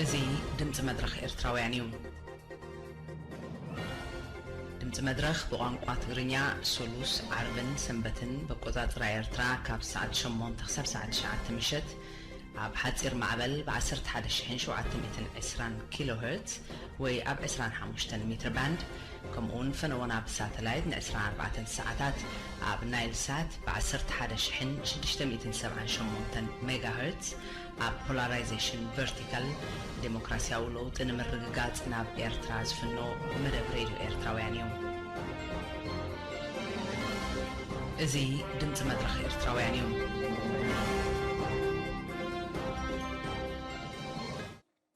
እዚ ድምፂ መድረኽ ኤርትራውያን እዩ። ድምፂ መድረኽ ብቋንቋ ትግርኛ ሶሉስ፣ ዓርብን ሰንበትን ብኣቆፃፅራ ኤርትራ ካብ ሰዓት ሸሞንተ ክሳብ ሰዓት ትሽዓተ ምሸት ኣብ ሓፂር ማዕበል ብ ዓሰርተ ሓደ ሺሕን ሸውዓተ ሚእትን ዕስራን ኪሎ ሄርትዝ ወይ ኣብ ዕስራን ሓሙሽተን ሜትር ባንድ፣ ከምኡ እውን ፈነወና ብሳተላይት ን ዕስራን ኣርባዕተን ሰዓታት ኣብ ናይል ሳት ብ ዓሰርተ ሓደ ሺሕን ሽዱሽተ ሚእትን ሰብዓን ሸሞንተን ሜጋ ሄርትዝ፣ ኣብ ፖላራይዜሽን ቨርቲካል ዴሞክራሲያዊ ለውጢ ንምርግጋጽ ናብ ኤርትራ ዝፍኖ መደብ ሬድዮ ኤርትራውያን እዩ። እዚ ድምጺ መድረኽ ኤርትራውያን እዩ።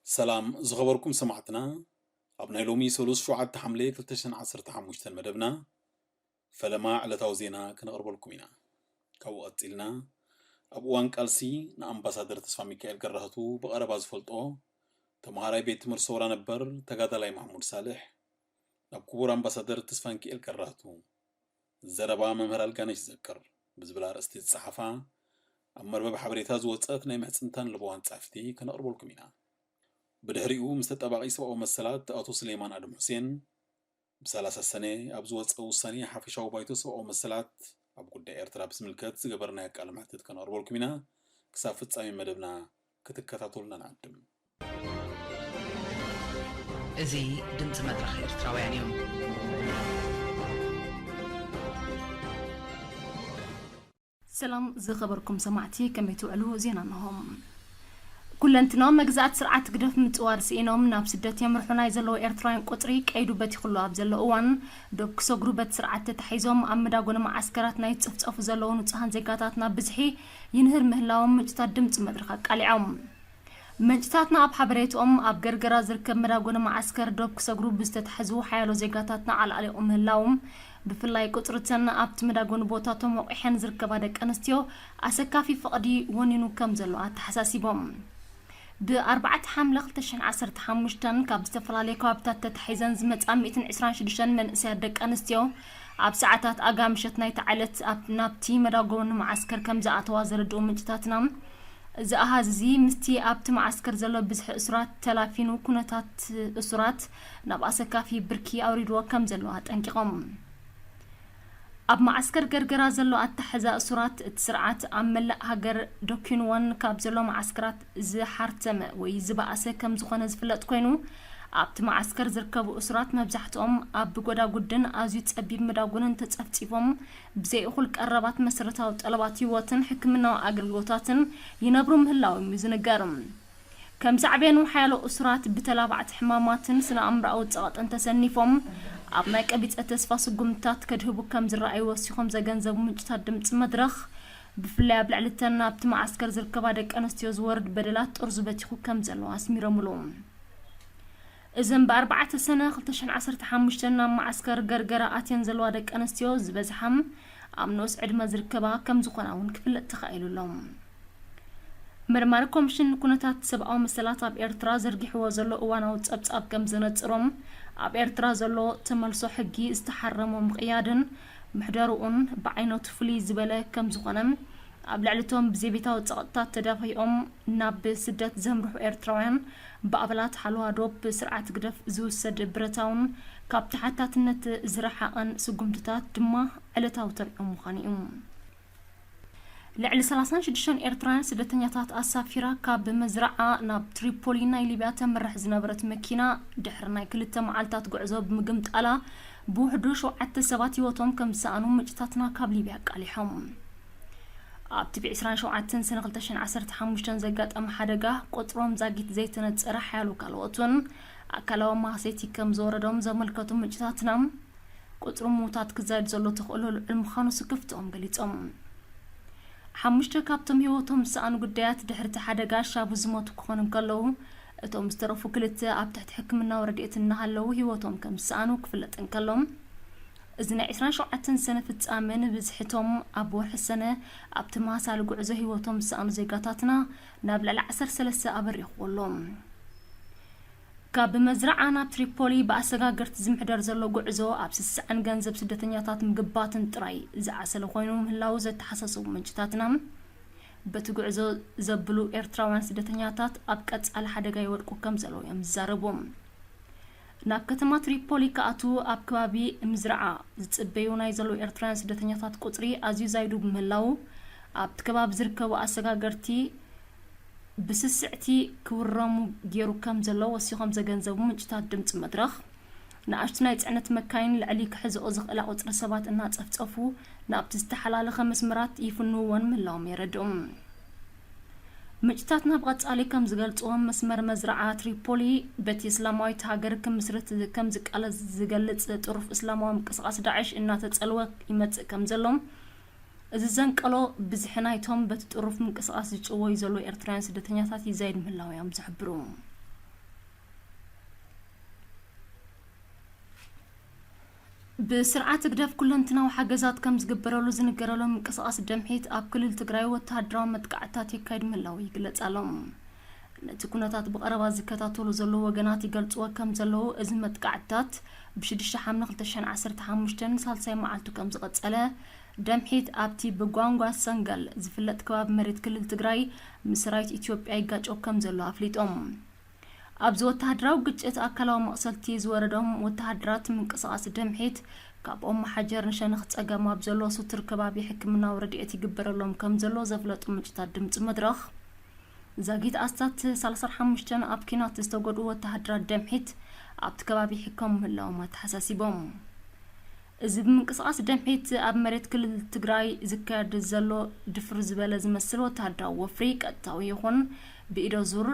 ሰላም ዝኸበርኩም ሰማዕትና፣ ኣብ ናይ ሎሚ ሰሉስ ሸውዓተ ሓምለ ክልተ ሽሕን ዓሰርተ ሓሙሽተን መደብና ፈለማ ዕለታዊ ዜና ከነቕርበልኩም ኢና። ካብኡ ቀጺልና፣ ኣብ እዋን ቃልሲ ንኣምባሳደር ተስፋሚካኤል ገራህቱ ብቐረባ ዝፈልጦ ተመሃራይ ቤት ትምህርቲ ሰውራ ነበር ተጋዳላይ ማሕሙድ ሳልሕ፣ ናብ ክቡር ኣምባሳደር ተስፋሚካኤል ገራህቱ፣ ዘረባ መምህር ኣልጋነሽ ይዘክር ብዝብል ኣርእስቲ ዝጸሓፋ ኣብ መርበብ ሓበሬታ ዝወጸት ናይ ምሕጽንታን ለበዋን ጻሕፍቲ ከነቕርበልኩም ኢና። ብድሕሪኡ ምስ ተጣባቒ ሰብኣዊ መሰላት ኣቶ ስሌማን ኣድም ሁሴን ብሰላሳ ሰነ ኣብ ዝወጸ ውሳኔ ሓፈሻዊ ባይቶ ሰብኣዊ መሰላት ኣብ ጉዳይ ኤርትራ ብዝምልከት ዝገበርናዮ ቃለ መሕትት ከነቕርበልኩም ኢና። ክሳብ ፍጻሜ መደብና ክትከታተሉና ንዓድም። እዚ ድምጺ መድረኽ ኤርትራውያን እዩ። ሰላም ዝኸበርኩም ሰማዕቲ፣ ከመይ ትውዕሉ? ዜና እንሆ። ኩለንትናዊ መግዛእቲ ስርዓት ህግደፍ ምጽዋር ስኢኖም ናብ ስደት የምርሑ ናይ ዘለዉ ኤርትራውያን ቁጽሪ ቀይዱ በቲኹሉ ኣብ ዘሎ እዋን፣ ዶብ ክሰግሩ በቲ ስርዓት ተታሒዞም ኣብ መዳጎኒ መዓስከራት ናይ ዝጽፍጸፉ ዘለዉ ንጹሃን ዜጋታት ናብ ብዝሒ ይንህር ምህላዎም ምንጭታት ድምጺ መድረኽ ኣቃሊዖም። ምንጭታትና ኣብ ሓበሬትኦም፣ ኣብ ገርገራ ዝርከብ መዳጎኒ መዓስከር ዶብ ክሰግሩ ብዝተታሕዙ ሓያሎ ዜጋታትና ኣልኣሊቑ ምህላዎም፣ ብፍላይ ቁጽሪ እተን ኣብቲ መዳጎኒ ቦታ ተሞቒሐን ዝርከባ ደቂ ኣንስትዮ ኣሰካፊ ፍቕዲ ወኒኑ ከም ዘሎ ኣተሓሳሲቦም። ብ ኣርባዕተ ሓምለ ክልተ ሽሕን ዓሰርተ ሓሙሽተን ካብ ዝተፈላለዩ ከባቢታት ተታሒዘን ዝመጻ ሚእትን ዕስራን ሽዱሽተን መንእሰያት ደቂ ኣንስትዮ ኣብ ሰዓታት ኣጋ ምሸት ናይታ ዕለት ኣብ፣ ናብቲ መዳጎኒ መዓስከር ከም ዝኣተዋ ዘረድኡ ምንጭታትና፣ እዚ ኣሃዝ እዚ ምስቲ ኣብቲ መዓስከር ዘሎ ብዝሒ እሱራት ተላፊኑ፣ ኩነታት እሱራት ናብ ኣሰካፊ ብርኪ ኣውሪድዎ ከም ዘሎ ኣጠንቂቖም። ኣብ መዓስከር ገርገራ ዘሎ ኣታሓዛ እሱራት፣ እቲ ስርዓት ኣብ መላእ ሃገር ደኪንወን ካብ ዘሎ መዓስከራት ዝሓርተመ ወይ ዝበኣሰ ከም ዝኾነ ዝፍለጥ ኮይኑ፣ ኣብቲ መዓስከር ዝርከቡ እሱራት መብዛሕትኦም ኣብ ጎዳጉድን ኣዝዩ ጸቢብ መዳጎንን ተጸፍጺፎም፣ ብዘይ እኹል ቀረባት መሰረታዊ ጠለባት ህይወትን ሕክምናዊ ኣገልግሎታትን ይነብሩ ምህላዎም እዩ ዝንገር። ከም ሳዕቤኑ፣ ሓያሎ እሱራት ብተላባዕቲ ሕማማትን ስነ ኣእምሮኣዊ ጸቕጥን ተሰኒፎም፣ ኣብ ናይ ቀቢጸ ተስፋ ስጉምትታት ከድህቡ ከም ዝረኣዩ ወሲኾም ዘገንዘቡ ምንጭታት ድምጺ መድረኽ፣ ብፍላይ ኣብ ልዕሊ እተን ኣብቲ መዓስከር ዝርከባ ደቂ ኣንስትዮ ዝወርድ በደላት ጥርዙ በቲኹ ከም ዘሎ ኣስሚሮምሉ። እዘን ብ ኣርባዕተ ሰነ ክልተ ሽሕን ዓሰርተ ሓሙሽተን ናብ መዓስከር ገርገራ ኣትየን ዘለዋ ደቂ ኣንስትዮ ዝበዝሓም ኣብ ንኡስ ዕድመ ዝርከባ ከም ዝኾና እውን ክፍለጥ ተኻኢሉ ኣሎ። መርማሪ ኮሚሽን ኩነታት ሰብኣዊ መሰላት ኣብ ኤርትራ ዘርጊሕዎ ዘሎ እዋናዊ ጸብጻብ ከም ዘነጽሮም፣ ኣብ ኤርትራ ዘሎ ተመልሶ ሕጊ ዝተሓረሞ ምቕያድን ምሕደርኡን ብዓይነቱ ፍልይ ዝበለ ከም ዝኾነ፣ ኣብ ልዕሊ እቶም ብዘይቤታዊ ጸቕጥታት ተዳፊኦም ናብ ስደት ዘምርሑ ኤርትራውያን ብኣባላት ሓለዋ ዶብ ስርዓት ህግደፍ ዝውሰድ ብረታውን ካብ ተሓታትነት ዝረሓቐን ስጉምትታት ድማ ዕለታዊ ተባኦም ምዃኑ እዩ። ልዕሊ ሰላሳን ሽዱሽተን ኤርትራውያን ስደተኛታት ኣሳፊራ ካብ መዝረዓ ናብ ትሪፖሊ ናይ ሊብያ ተምርሕ ዝነበረት መኪና ድሕሪ ናይ ክልተ መዓልታት ጉዕዞ ብምግምጣላ ብውሕዱ ሸውዓተ ሰባት ህይወቶም ከም ዝሰኣኑ ምንጭታትና ካብ ሊብያ ኣቃሊሖም። ኣብቲ ብ ዕስራን ሸውዓተን ሰነ ክልተ ሽሕን ዓሰርተ ሓሙሽተን ዘጋጠመ ሓደጋ ቁጽሮም ዛጊት ዘይተነጸረ ሓያሎ ካልኦትን ኣካላዊ ማህሰይቲ ከም ዝወረዶም ዘመልከቱ ምንጭታትና፣ ቁጽሪ ምዉታት ክዛይድ ዘሎ ተኽእሎ ልዑል ምዃኑ ስክፍትኦም ገሊጾም። ሓሙሽተ ካብቶም ህይወቶም ዝሰኣኑ ግዳያት ድሕሪ እቲ ሓደጋ ሻቡ ዝሞቱ ክኾኑ እንከለዉ፣ እቶም ዝተረፉ ክልተ ኣብ ትሕቲ ሕክምናዊ ረድኤት እናሃለዉ ህይወቶም ከም ዝሰኣኑ ክፍለጥ እንከሎ፣ እዚ ናይ ዕስራን ሸውዓተን ሰነ ፍጻመ ንብዝሕቶም ኣብ ወርሒ ሰነ ኣብ ተመሳሳሊ ጉዕዞ ህይወቶም ዝሰኣኑ ዜጋታትና ናብ ልዕሊ ዓሰርተ ሰለስተ ኣበሪኽዎ ኣሎ። ካብ መዝረዓ ናብ ትሪፖሊ ብኣሰጋገርቲ ዝምሕደር ዘሎ ጉዕዞ ኣብ ስስዐን ገንዘብ ስደተኛታት ምግባትን ጥራይ ዝዓሰለ ኮይኑ ምህላዉ ዘተሓሳሰቡ ምንጭታትና፣ በቲ ጉዕዞ ዘብሉ ኤርትራውያን ስደተኛታት ኣብ ቀጻሊ ሓደጋ ይወድቁ ከም ዘለዉ እዮም ዝዛረቡ። ናብ ከተማ ትሪፖሊ ክኣትዉ ኣብ ከባቢ ምዝርዓ ዝጽበዩ ናይ ዘለዉ ኤርትራውያን ስደተኛታት ቁጽሪ ኣዝዩ ዛይዱ ብምህላዉ፣ ኣብቲ ከባቢ ዝርከቡ ኣሰጋገርቲ ብስስዕቲ ክውረሙ ገይሩ ከም ዘሎ ወሲኾም ዘገንዘቡ ምንጭታት ድምጺ መድረኽ፣ ንኣሽቱ ናይ ጽዕነት መካይን ልዕሊ ክሕዝኦ ዝኽእላ ቁጽሪ ሰባት እናጸፍጸፉ ናብቲ ዝተሓላለኸ መስመራት ይፍንውወን ምህላዎም የረድኡ። ምንጭታትና ብቐጻሊ ከም ዝገልጽዎ፣ መስመር መዝረዓ ትሪፖሊ በቲ እስላማዊት ሃገር ክምስርት ከም ዝቃለስ ዝገልጽ ጥሩፍ እስላማዊ ምንቅስቓስ ዳዕሽ እናተጸልወ ይመጽእ ከም ዘሎ፣ እዚ ዘንቀሎ ብዝሒ ናይቶም በቲ ጥሩፍ ምንቅስቓስ ዝጭወዩ ዘለዉ ኤርትራውያን ስደተኛታት ይዛይድ ምህላዉ እዮም ዝሕብሩ። ብስርዓት ህግደፍ ኩለንትናዊ ሓገዛት ከም ዝግበረሉ ዝንገረሉ ምንቅስቓስ ደምሒት ኣብ ክልል ትግራይ ወተሃደራዊ መጥቃዕትታት የካይድ ምህላዉ ይግለጽ ኣሎ። ነቲ ኩነታት ብቐረባ ዝከታተሉ ዘለዉ ወገናት ይገልጽዎ ከም ዘለዉ፣ እዚ መጥቃዕትታት ብሽዱሽተ ሓምለ ክልተ ሽሕን ዓሰርተ ሓሙሽተን ሳልሳይ መዓልቱ ከም ዝቐጸለ፣ ደምሒት ኣብቲ ብጓንጓ ሰንገል ዝፍለጥ ከባቢ መሬት ክልል ትግራይ ምስ ሰራዊት ኢትዮጵያ ይጋጨው ከም ዘሎ ኣፍሊጦም። ኣብዚ ወተሃደራዊ ግጭት ኣካላዊ መቕሰልቲ ዝወረዶም ወተሃደራት ምንቅስቓስ ደምሒት ካብ ኦም መሓጀር ንሸነኽ ጸገም ኣብ ዘሎ ስቱር ከባቢ ሕክምናዊ ረድኤት ይግበረሎም ከም ዘሎ ዘፍለጡ ምንጭታት ድምጺ መድረኽ፣ ዛጊት ኣስታት ሰላሳ ሓሙሽተ ኣብ ኲናት ዝተጎድኡ ወተሃደራት ደምሒት ኣብቲ ከባቢ ሕከሙ ምህላዎም ኣተሓሳሲቦም። እዚ ብምንቅስቓስ ደምሒት ኣብ መሬት ክልል ትግራይ ዝካየድ ዘሎ ድፍር ዝበለ ዝመስል ወተሃደራዊ ወፍሪ ቀጥታዊ ይኹን ብኢዶ ዙር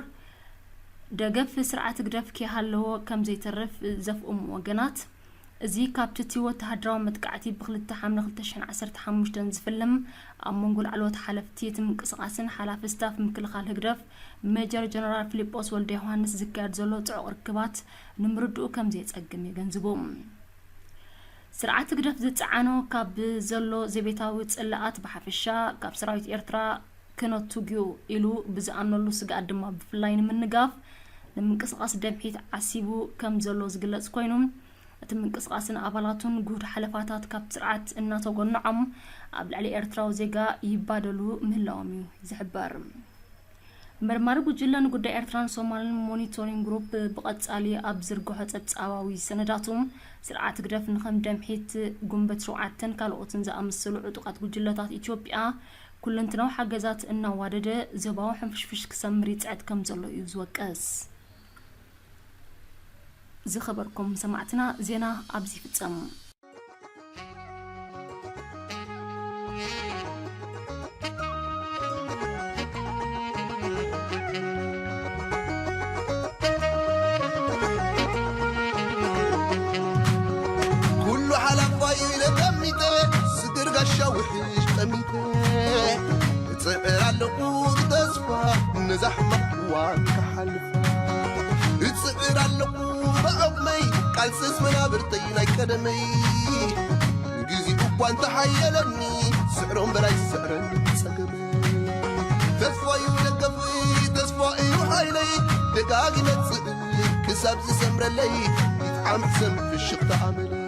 ደገፍ ስርዓት ህግደፍ ከይሃለዎ ከም ዘይተርፍ ዘፍእሙ ወገናት፣ እዚ ካብቲ እቲ ወተሃደራዊ መጥቃዕቲ ብክልተ ሓምለ ክልተ ሽሕን ዓሰርተ ሓሙሽተን ዝፍልም ኣብ መንጎ ላዕለዎት ሓለፍቲ እቲ ምንቅስቓስን ሓላፊ ስታፍ ምክልኻል ህግደፍ ሜጀር ጀነራል ፊሊጶስ ወልደ ዮሃንስ ዝካየድ ዘሎ ጽዑቕ ርክባት ንምርድኡ ከም ዘየጸግም የገንዝቡ። ስርዓት ህግደፍ ዝጸዓኖ ካብ ዘሎ ዘቤታዊ ጽልኣት ብሓፈሻ፣ ካብ ሰራዊት ኤርትራ ክነቱግዩ ኢሉ ብዝኣምነሉ ስግኣት ድማ ብፍላይ ንምንጋፍ ንምንቅስቓስ ደምሒት ዓሲቡ ከም ዘሎ ዝግለጽ ኮይኑ፣ እቲ ምንቅስቓስን ኣባላቱን ግሁድ ሓለፋታት ካብ ስርዓት እናተጎንዖም ኣብ ልዕሊ ኤርትራዊ ዜጋ ይባደሉ ምህላዎም እዩ ዝሕበር። መርማሪ ጉጅለ ንጉዳይ ኤርትራን ሶማልን ሞኒቶሪንግ ግሩፕ ብቐጻሊ ኣብ ዝርግሖ ጸብጻባዊ ሰነዳቱ፣ ስርዓት ህግደፍ ንኸም ደምሒት፣ ጉንበት ሸውዓተን ካልኦትን ዝኣመሰሉ ዕጡቓት ጉጅለታት ኢትዮጵያ ኩለንትናዊ ሓገዛት እናዋደደ ዞባዊ ሕንፍሽፍሽ ክሰምር ይጽዕት ከም ዘሎ እዩ ዝወቅስ። ዝኸበርኩም ሰማዕትና፣ ዜና ኣብዚ ይፍጸም። ኩሉ ሓላፋይ ኢለ ጠሚተ፣ ስግር ጋሻ ውሕሽ ጠሚተ፣ እጽዕር ኣለኹ ብተስፋ ነዛ ሕማቕ እዋን ክሓልፋ። እጽዕር ኣለኹ ብዓቕመይ፣ ቃልስስ መናብርተይ ናይ ቀደመይ። ግዜኡ እኳ እንተሓየለኒ፣ ስዕሮ እምበር ኣይስዕረን ጸገመይ። ተስፋ እዩ ደገፍይ፣ ተስፋ እዩ ሓይለይ፣ ደጋጊመ እጽዕር ክሳብ ዝሰምረለይ። ይጥዓም ሕሰም ፍሽኽታ ኣመለይ፣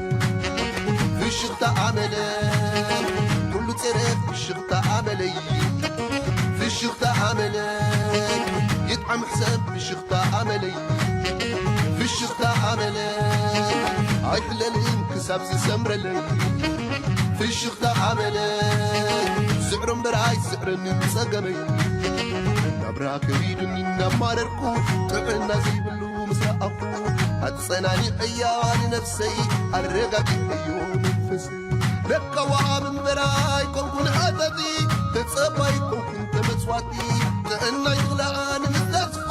ፍሽኽታ ኣመለይ፣ ኩሉ ጸረ ፍሽኽታ ኣመለይ፣ ፍሽኽታ ኣመለይ። ይጥዓም ሕሰም ፍሽኽታ ኣመለይ፣ ፍሽኽታ ኣመለይ፣ ኣይሕለልን ክሳብ ዝሰምረለይ። ፍሽኽታ ኣመለይ፣ ስዕሮ እምበር ኣይስዕረንን ጸገመይ። ናብራ ከቢዱኒ እናማረርኩ፣ ጥዕና ዘይብሉ ምስ ረኣኹ፣ ኣጸናኒዐያ ንነፍሰይ፣ ኣረጋጊዐዮ መንፈሰይ። ለካ ወሃብ እምበር ኣይኮንኩን ሓተቲ፣ ተጸባይ ኣይኮንኩን ተመጽዋቲ። ጥዕናይ ዝኽልኣ ንምስተስፋ፣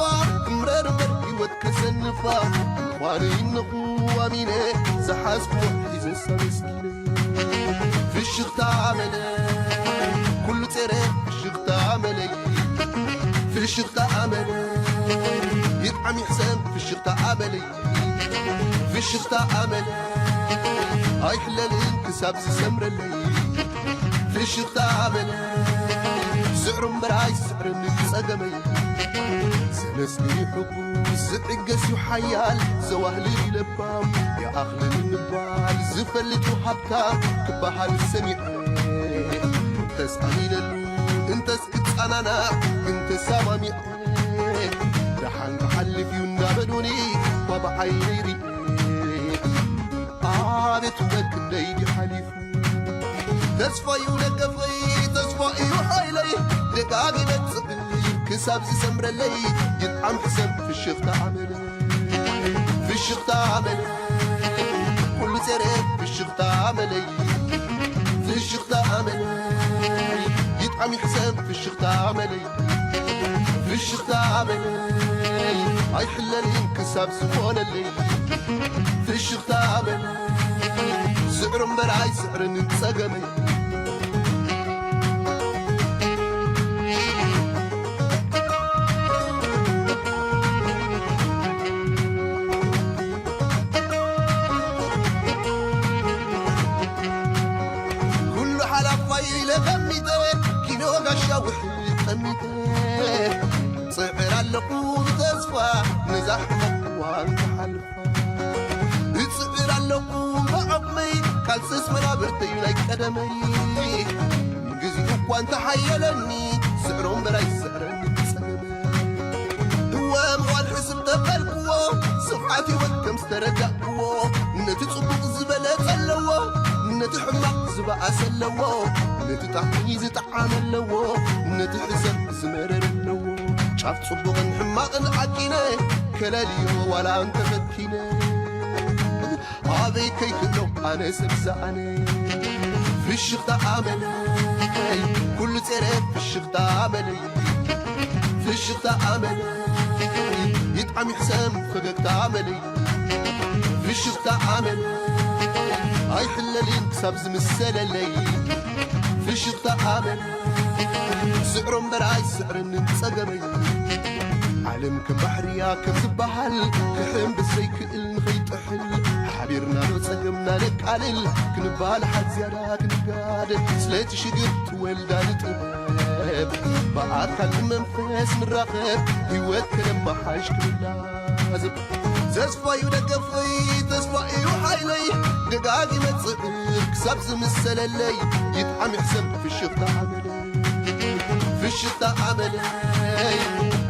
እምረር እምበር ህይወት ከሰንፋ። ምዃኑ ይነኹ ኣሚነ፣ ዝሓዝኩዎ ሒዘ ኣመስጊነ። ፍሽኽታ ኣመለይ፣ ኩሉ ጸረ ፍሽኽታ ኣመለይ። ፍሽኽታ ኣመለይ፣ ይጥዓም ይሕሰም ፍሽኽታ ኣመለይ። ፍሽኽታ ኣመለይ፣ ኣይሕለልን ክሳብ ዝሰምረለይ። ፍሽኽታ ኣመለይ፣ ስዕሩ እምበር ኣይስዕርን ጸገመይ። ዘመስግን እዩ ሕጉስ፣ ዝዕገስ እዩ ሓያል፣ ዘዋህልል እዩ ለባም፣ ይኣኽልን ምባል ዝፈልጥ እዩ ሃብታም ክበሃል ሰሚዐ። ተስኣን ኢለሉ እንተስ ክጸናናዕ ግን ተሰማሚዐ፣ ደሓን ክሓልፍ እዩ እንዳበሉኒ፣ እኳ ብዓይነይ ሪኤ። ኣቤት ውበት ክንደይ ድዩ ሓሊፉ፣ ተስፋ እዩ ደገፈይ፣ ተስፋ እዩ ሓይለይ፣ ደጋጊመ ጽብብ ክሳብ ዝሰምረለይ፣ ይጥዓም ሕሰም ፍሽኽታ ኣመለይ። ፍሽኽታ ኣመለይ፣ ኩሉ ጸረ ፍሽኽታ ኣመለይ። ፍሽኽታ ኣመለይ፣ ይጥዓም ይሕሰም ፍሽኽታ ኣመለይ። ፍሽኽታ ኣመለይ፣ ኣይሕለልን ክሳብ ዝኾነለይ። ፍሽኽታ ኣመለይ፣ ስዕሩ እምበር ኣይስዕርን ጸገመይ። ኩሉ ሓላፋይ ኢለ ቀሚጠ፣ ኪኖ ጋሻ ውሕድ ጠሚጠ። ጽዕር ኣለኹ ብተስፋ ነዛ ሕማቕ እዋን ክሓልፋ። እጽዕር ኣለኹ ብዓቕመይ፣ ቃልስስ መናብርተይ ናይ ቀደመይ። ግዜኡ እኳ እንተሓየለኒ፣ ስዕሮ እምበር ኣይስዕረኒ ጸገመይ። እወ ምዃን ሕስብ ተበልክዎ፣ ስፍሓት ህይወት ከም ዝተረዳእክዎ፣ ነቲ ጽቡቕ ዝበለጸ ኣለዎ፣ ነቲ ሕማቕ ዝበኣሰ ኣለዎ፣ ነቲ ጣዕሚ ዝጠዓመ ኣለዎ፣ ነቲ ሕሰም ዝመረረ ኣለዎ። ጫፍ ጽቡቕን ሕማቕን ዓቂነ፣ ከለልዮ ዋላ እንተፈቲነ። ኣበይ ከይክእሎ ኣነ ሰብ ዝኣነ። ፍሽኽታ ኣመለይ፣ ኩሉ ጸረ ፍሽኽታ ኣመለይ። ፍሽኽታ ኣመለይ፣ ይጥዓም ይሕሰም ፈገግታ ኣመለይ። ፍሽኽታ ኣመለይ፣ ኣይሕለልን ክሳብ ዝምሰለለይ። ፍሽኽታ ኣመለይ፣ ስዕሮ እምበር ኣይስዕርን ጸገመይ። ዓለም ከም ባሕርያ ከም ዝበሃል፣ ክሕምብስ ዘይክእል ንኸይጥሕል፣ ሓቢርና ዶ ጸገምና ነቃልል፣ ክንባላሓት ዝያዳ ክንጋደል፣ ስለቲ ሽግር ትወልዳ ንጥበብ፣ ብኣካል ብመንፈስ ንራኸብ፣ ህይወት ከነመሓሽ ክንላዘብ። ተስፋ እዩ ደገፈይ፣ ተስፋ እዩ ሓይለይ፣ ደጋጊመ ጽዕር ክሳብ ዝምሰለለይ፣ ይጥዓም ይሕሰም ፍሽኽታ ኣመለይ። ፍሽኽታ ኣመለይ፣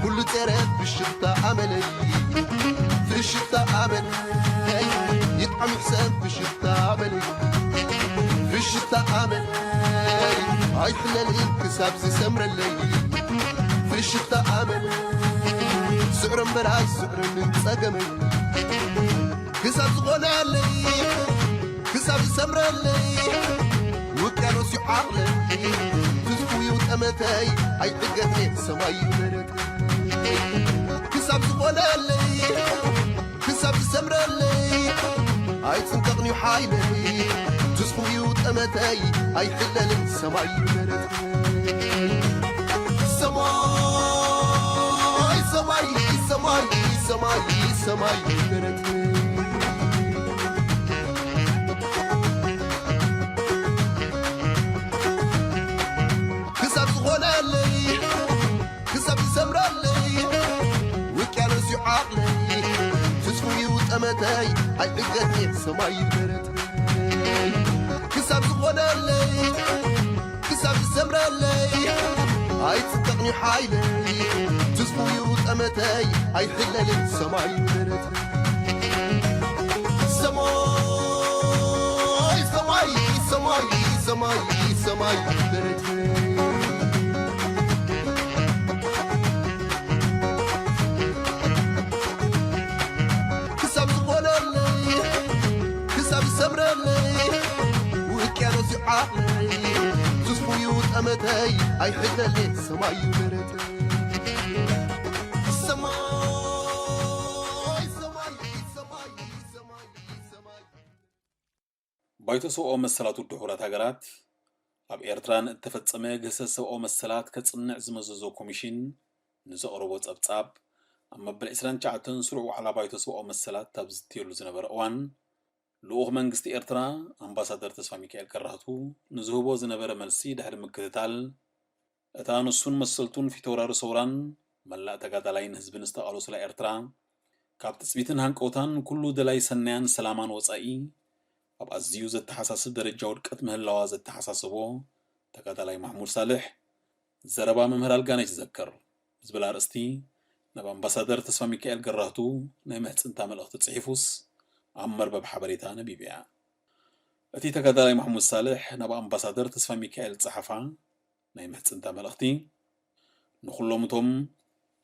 ኩሉ ጸረ ፍሽኽታ ኣመለይ። ፍሽኽታ ኣመለይ፣ ይጥዓም ይሕሰም ፍሽኽታ ኣመለይ። ፍሽኽታ ኣመለይ፣ ኣይሕለልን ክሳብ ዝሰምረለይ። ፍሽኽታ ኣመለይ፣ ስዕሮ እምበር ኣይስዕረንን ጸገመይ። ክሳብ ዝኾነለይ፣ ክሳብ ዝሰምረለይ፣ ውቅያኖስ እዩ ዓቕለይ። ትዝፉ እዩ ጠመተይ፣ ኣይዕገትኔ ሰማይ እዩ መሬተይ። ክሳብ ዝኾነለይ፣ ክሳብ ዝሰምረለይ፣ ኣይጽንቀቕን እዩ ሓይለይ። ትዝፉ እዩ ጠመተይ፣ ኣይሕለልን ሰማይ እዩ መሬተይ። ሰማይ፣ ሰማይ፣ ሰማይ፣ ሰማይ፣ ሰማይ መሬተይ። ክሳብ ዝኾነለይ፣ ክሳብ ዝሰምረለይ፣ ውቅያኖስ እዩ ዓቕለይ። ትዝፉ እዩ ጠመተይ፣ ኣይዕገትኔ ሰማይ መሬተይ። ክሳብ ዝኾነለይ፣ ክሳብ ዝሰምረለይ፣ ኣይጽበቕን እዩ ሓይለይ። ትዝፉ እዩ ጠመተይ፣ ኣይሕለልን ሰማይ መሬተይ። ሰማይ፣ ሰማይ፣ ሰማይ፣ ሰማይ፣ ሰማይ መሬተይ። ክሳብ ዝኾነለይ፣ ክሳብ ዝሰምረለይ፣ ውቅያኖስ እዩ ዓቕለይ። ትዝፉ እዩ ጠመተይ፣ ኣይሕለለይ ሰማይ እዩ መሬተይ። ሰማይ፣ ሰማይ፣ ሰማይ፣ ሰማይ፣ ሰማይ። ባይቶ ሰብኣዊ መሰላት ውድብ ሕቡራት ሃገራት፣ ኣብ ኤርትራ ንእተፈጸመ ግህሰት ሰብኣዊ መሰላት ከጽንዕ ዝመዘዞ ኮሚሽን ንዘቕረቦ ጸብጻብ፣ ኣብ መበል ዕስራን ትሽዓተን ስሩዕ ዋዕላ ባይቶ ሰብኣዊ መሰላት ኣብ ዝዝትየሉ ዝነበረ እዋን፣ ልኡኽ መንግስቲ ኤርትራ ኣምባሳደር ተስፋሚካኤል ገራህቱ ንዝህቦ ዝነበረ መልሲ ድሕሪ ምክትታል፣ እታ ንሱን መሰልቱን ፊተውራሪ ሰውራን መላእ ተጋዳላይን ህዝብን ዝተቓለሱላ ኤርትራ፣ ካብ ትጽቢትን ሃንቀውታን ኩሉ ደላይ ሰናያን ሰላማን ወጻኢ፣ ኣብ ኣዝዩ ዘተሓሳስብ ደረጃ ውድቀት ምህላዋ ዘተሓሳሰቦ ተጋዳላይ ማሕሙድ ሳልሕ፣ ዘረባ መምህር ኣልጋነሽ ይዘክር ብዝብል ኣርእስቲ ናብ ኣምባሳደር ተስፋ ሚካኤል ገራህቱ ናይ ምሕጽንታ መልእኽቲ ጽሒፉስ ኣብ መርበብ ሓበሬታ ነቢብያ። እቲ ተጋዳላይ ማሕሙድ ሳልሕ ናብ ኣምባሳደር ተስፋ ሚካኤል ዝጸሓፋ ናይ ምሕጽንታ መልእኽቲ፣ ንኹሎም እቶም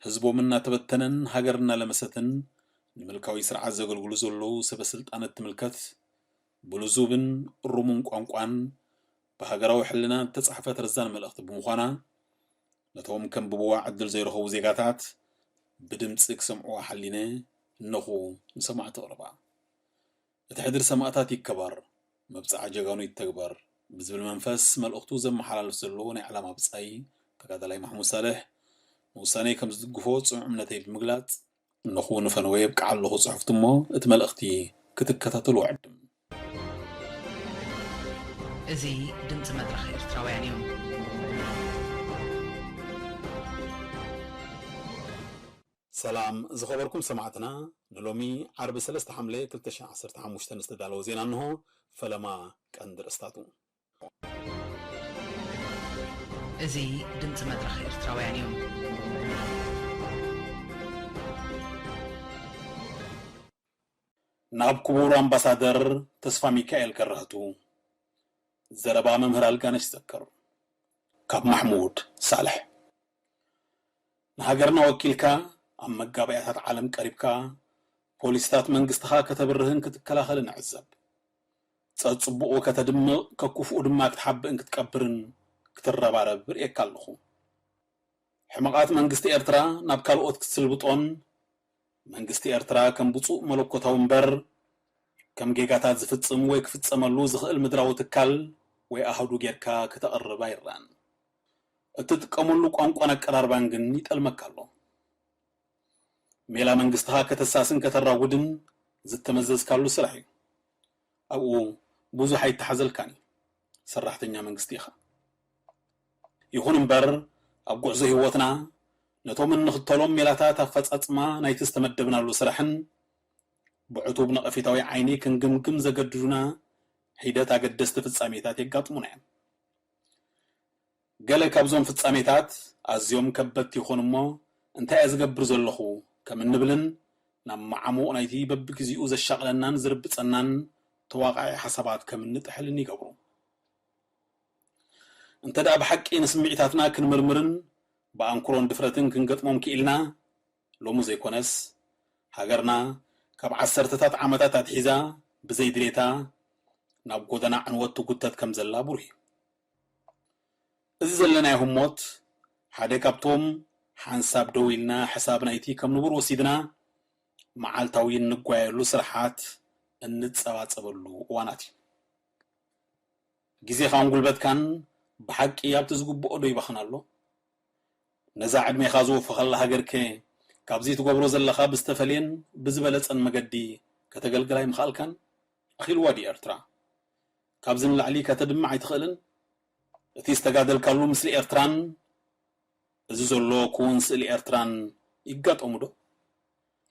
ህዝቦም እናተበተነን ሃገር እናለመሰትን ንምልካዊ ስርዓት ዘገልግሉ ዘለዉ ሰበ ስልጣን እትምልከት፣ ብልዙብን እሩሙን ቋንቋን ብሃገራዊ ሕልና እተጻሕፈት ረዛን መልእኽቲ ብምዃና፣ ነቶም ከንብብዋ ዕድል ዘይረኸቡ ዜጋታት ብድምጺ ክሰምዕዋ ሓሊነ እነኹ ንሰማዕቲ ኣቕርባ። እቲ ሕድሪ ሰማእታት ይከበር፣ መብጽዓ ጀጋኑ ይተግበር ብዝብል መንፈስ መልእኽቱ ዘመሓላልፍ ዘሎ ናይ ዕላማ ብጻይ ተጋዳላይ ማሕሙድ ሳልሕ፣ ንውሳነይ ከም ዝድግፎ ጽኑዕ እምነተይ ብምግላጽ፣ እነኹ ንፈነወ የብቅዓ ኣለኹ ጽሑፍቲ እሞ፣ እቲ መልእኽቲ ክትከታተሉ እዕድም። እዚ ድምፂ መድረኽ ኤርትራውያን እዩ። ሰላም ዝኸበርኩም ሰማዕትና፣ ንሎሚ ዓርቢ ሰለስተ ሓምለ ክልተ ሽሕን ዓሰርተ ሓሙሽተን ዝተዳለወ ዜና እንሆ። ፈለማ ቀንዲ ርእስታቱ። እዚ ድምፂ መድረኽ ኤርትራውያን እዩ። ናብ ክቡር ኣምባሳደር ተስፋ ሚካኤል ገራህቱ። ዘረባ መምህር ኣልጋነሽ ይዘክር። ካብ ማሕሙድ ሳልሕ። ንሃገርና ወኪልካ ኣብ መጋባእያታት ዓለም ቀሪብካ ፖሊሲታት መንግስትኻ ከተብርህን ክትከላኸልን ንዕዘብ። ጸጽቡቑ ከተድምቕ፣ ከክፉኡ ድማ ክትሓብእን ክትቀብርን ክትረባረብ ርእየካ ኣለኹ። ሕመቓት መንግስቲ ኤርትራ ናብ ካልኦት ክትስልብጦን መንግስቲ ኤርትራ ከም ብጹእ መለኮታዊ እምበር ከም ጌጋታት ዝፍጽም ወይ ክፍጸመሉ ዝኽእል ምድራዊ ትካል ወይ ኣሃዱ ጌርካ ከተቕርብ ኣይረኣን። እትጥቀመሉ ቋንቋን ኣቀራርባን ግን ይጠልመካ ኣሎ። ሜላ መንግስትኻ ከተሳስን ከተራጉድን ዝተመዘዝካሉ ስራሕ እዩ። ኣብኡ ብዙሕ ኣይተሓዘልካን እዩ። ሰራሕተኛ መንግስቲ ኢኻ። ይኹን እምበር ኣብ ጉዕዞ ህይወትና ነቶም እንኽተሎም ሜላታት ኣፈጻጽማ ናይቲ ዝተመደብናሉ ስራሕን ብዕቱብ ነቐፊታዊ ዓይኒ ክንግምግም ዘገድዱና ሒደት ኣገደስቲ ፍጻሜታት የጋጥሙና እዮም። ገለ ካብዞም ፍጻሜታት ኣዝዮም ከበድቲ ይኾኑ እሞ፣ እንታይ እየ ዝገብር ዘለኹ ከም እንብልን ናብ መዓሙቕ ናይቲ በብግዜኡ ዘሻቕለናን ዝርብጸናን ተዋቓዒ ሓሳባት ከም እንጥሕልን ይገብሩ። እንተ ደኣ ብሓቂ ንስምዒታትና ክንምርምርን ብኣንክሮን ድፍረትን ክንገጥሞም ክኢልና፣ ሎሚ ዘይኮነስ ሃገርና ካብ ዓሰርተታት ዓመታት ኣትሒዛ ብዘይ ድሌታ ናብ ጎደና ዕንወት ትጉተት ከም ዘላ ብሩህ እዩ። እዚ ዘለናዮ ህሞት ሓደ ካብቶም ሓንሳብ ደው ኢልና ሕሳብ ናይቲ ከም ንቡር ወሲድና መዓልታዊ እንጓየሉ ስራሓት እንጸባጸበሉ እዋናት እዩ። ግዜኻን ጉልበትካን ብሓቂ ኣብቲ ዝግብኦ ዶ ይባኽን ኣሎ? ነዛ ዕድሜኻ ዝወፈኸላ ሃገርከ ካብዚ ትገብሮ ዘለኻ ብዝተፈልየን ብዝበለጸን መገዲ ከተገልግላ ኣይምኽኣልካን? ኣኺልዋ ድዩ ኤርትራ? ካብዚ ንላዕሊ ከተድምዕ ኣይትኽእልን? እቲ ዝተጋደልካሉ ምስሊ ኤርትራን እዚ ዘሎ ክውን ስእሊ ኤርትራን ይጋጠሙ ዶ?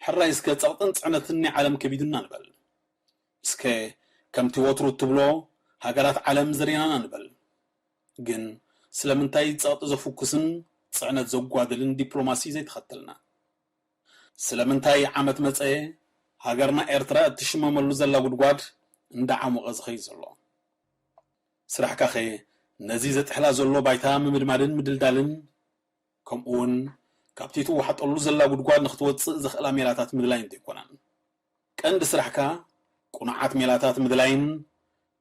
ሕራይ እስከ ጸቕጥን ጽዕነትን ናይ ዓለም ከቢዱና ንበል። እስከ ከምቲ ወትሩ እትብሎ ሃገራት ዓለም ዘርየናና ንበል። ግን ስለምንታይ ጸቕጢ ዘፍኩስን ጽዕነት ዘጓድልን ዲፕሎማሲ ዘይተኸተልና? ስለምንታይ ዓመት መጸ ሃገርና ኤርትራ እትሽመመሉ ዘላ ጉድጓድ እንዳዓሞቐ ዝኸይድ ዘሎ? ስራሕካኸ ነዚ ዘጥሕላ ዘሎ ባይታ ምምድማድን ምድልዳልን፣ ከምኡውን ካብቲ ትወሓጠሉ ዘላ ጉድጓድ ንኽትወጽእ ዘኽእላ ሜላታት ምድላይን ዶ ኣይኮነን? ቀንዲ ስራሕካ ቁኑዓት ሜላታት ምድላይን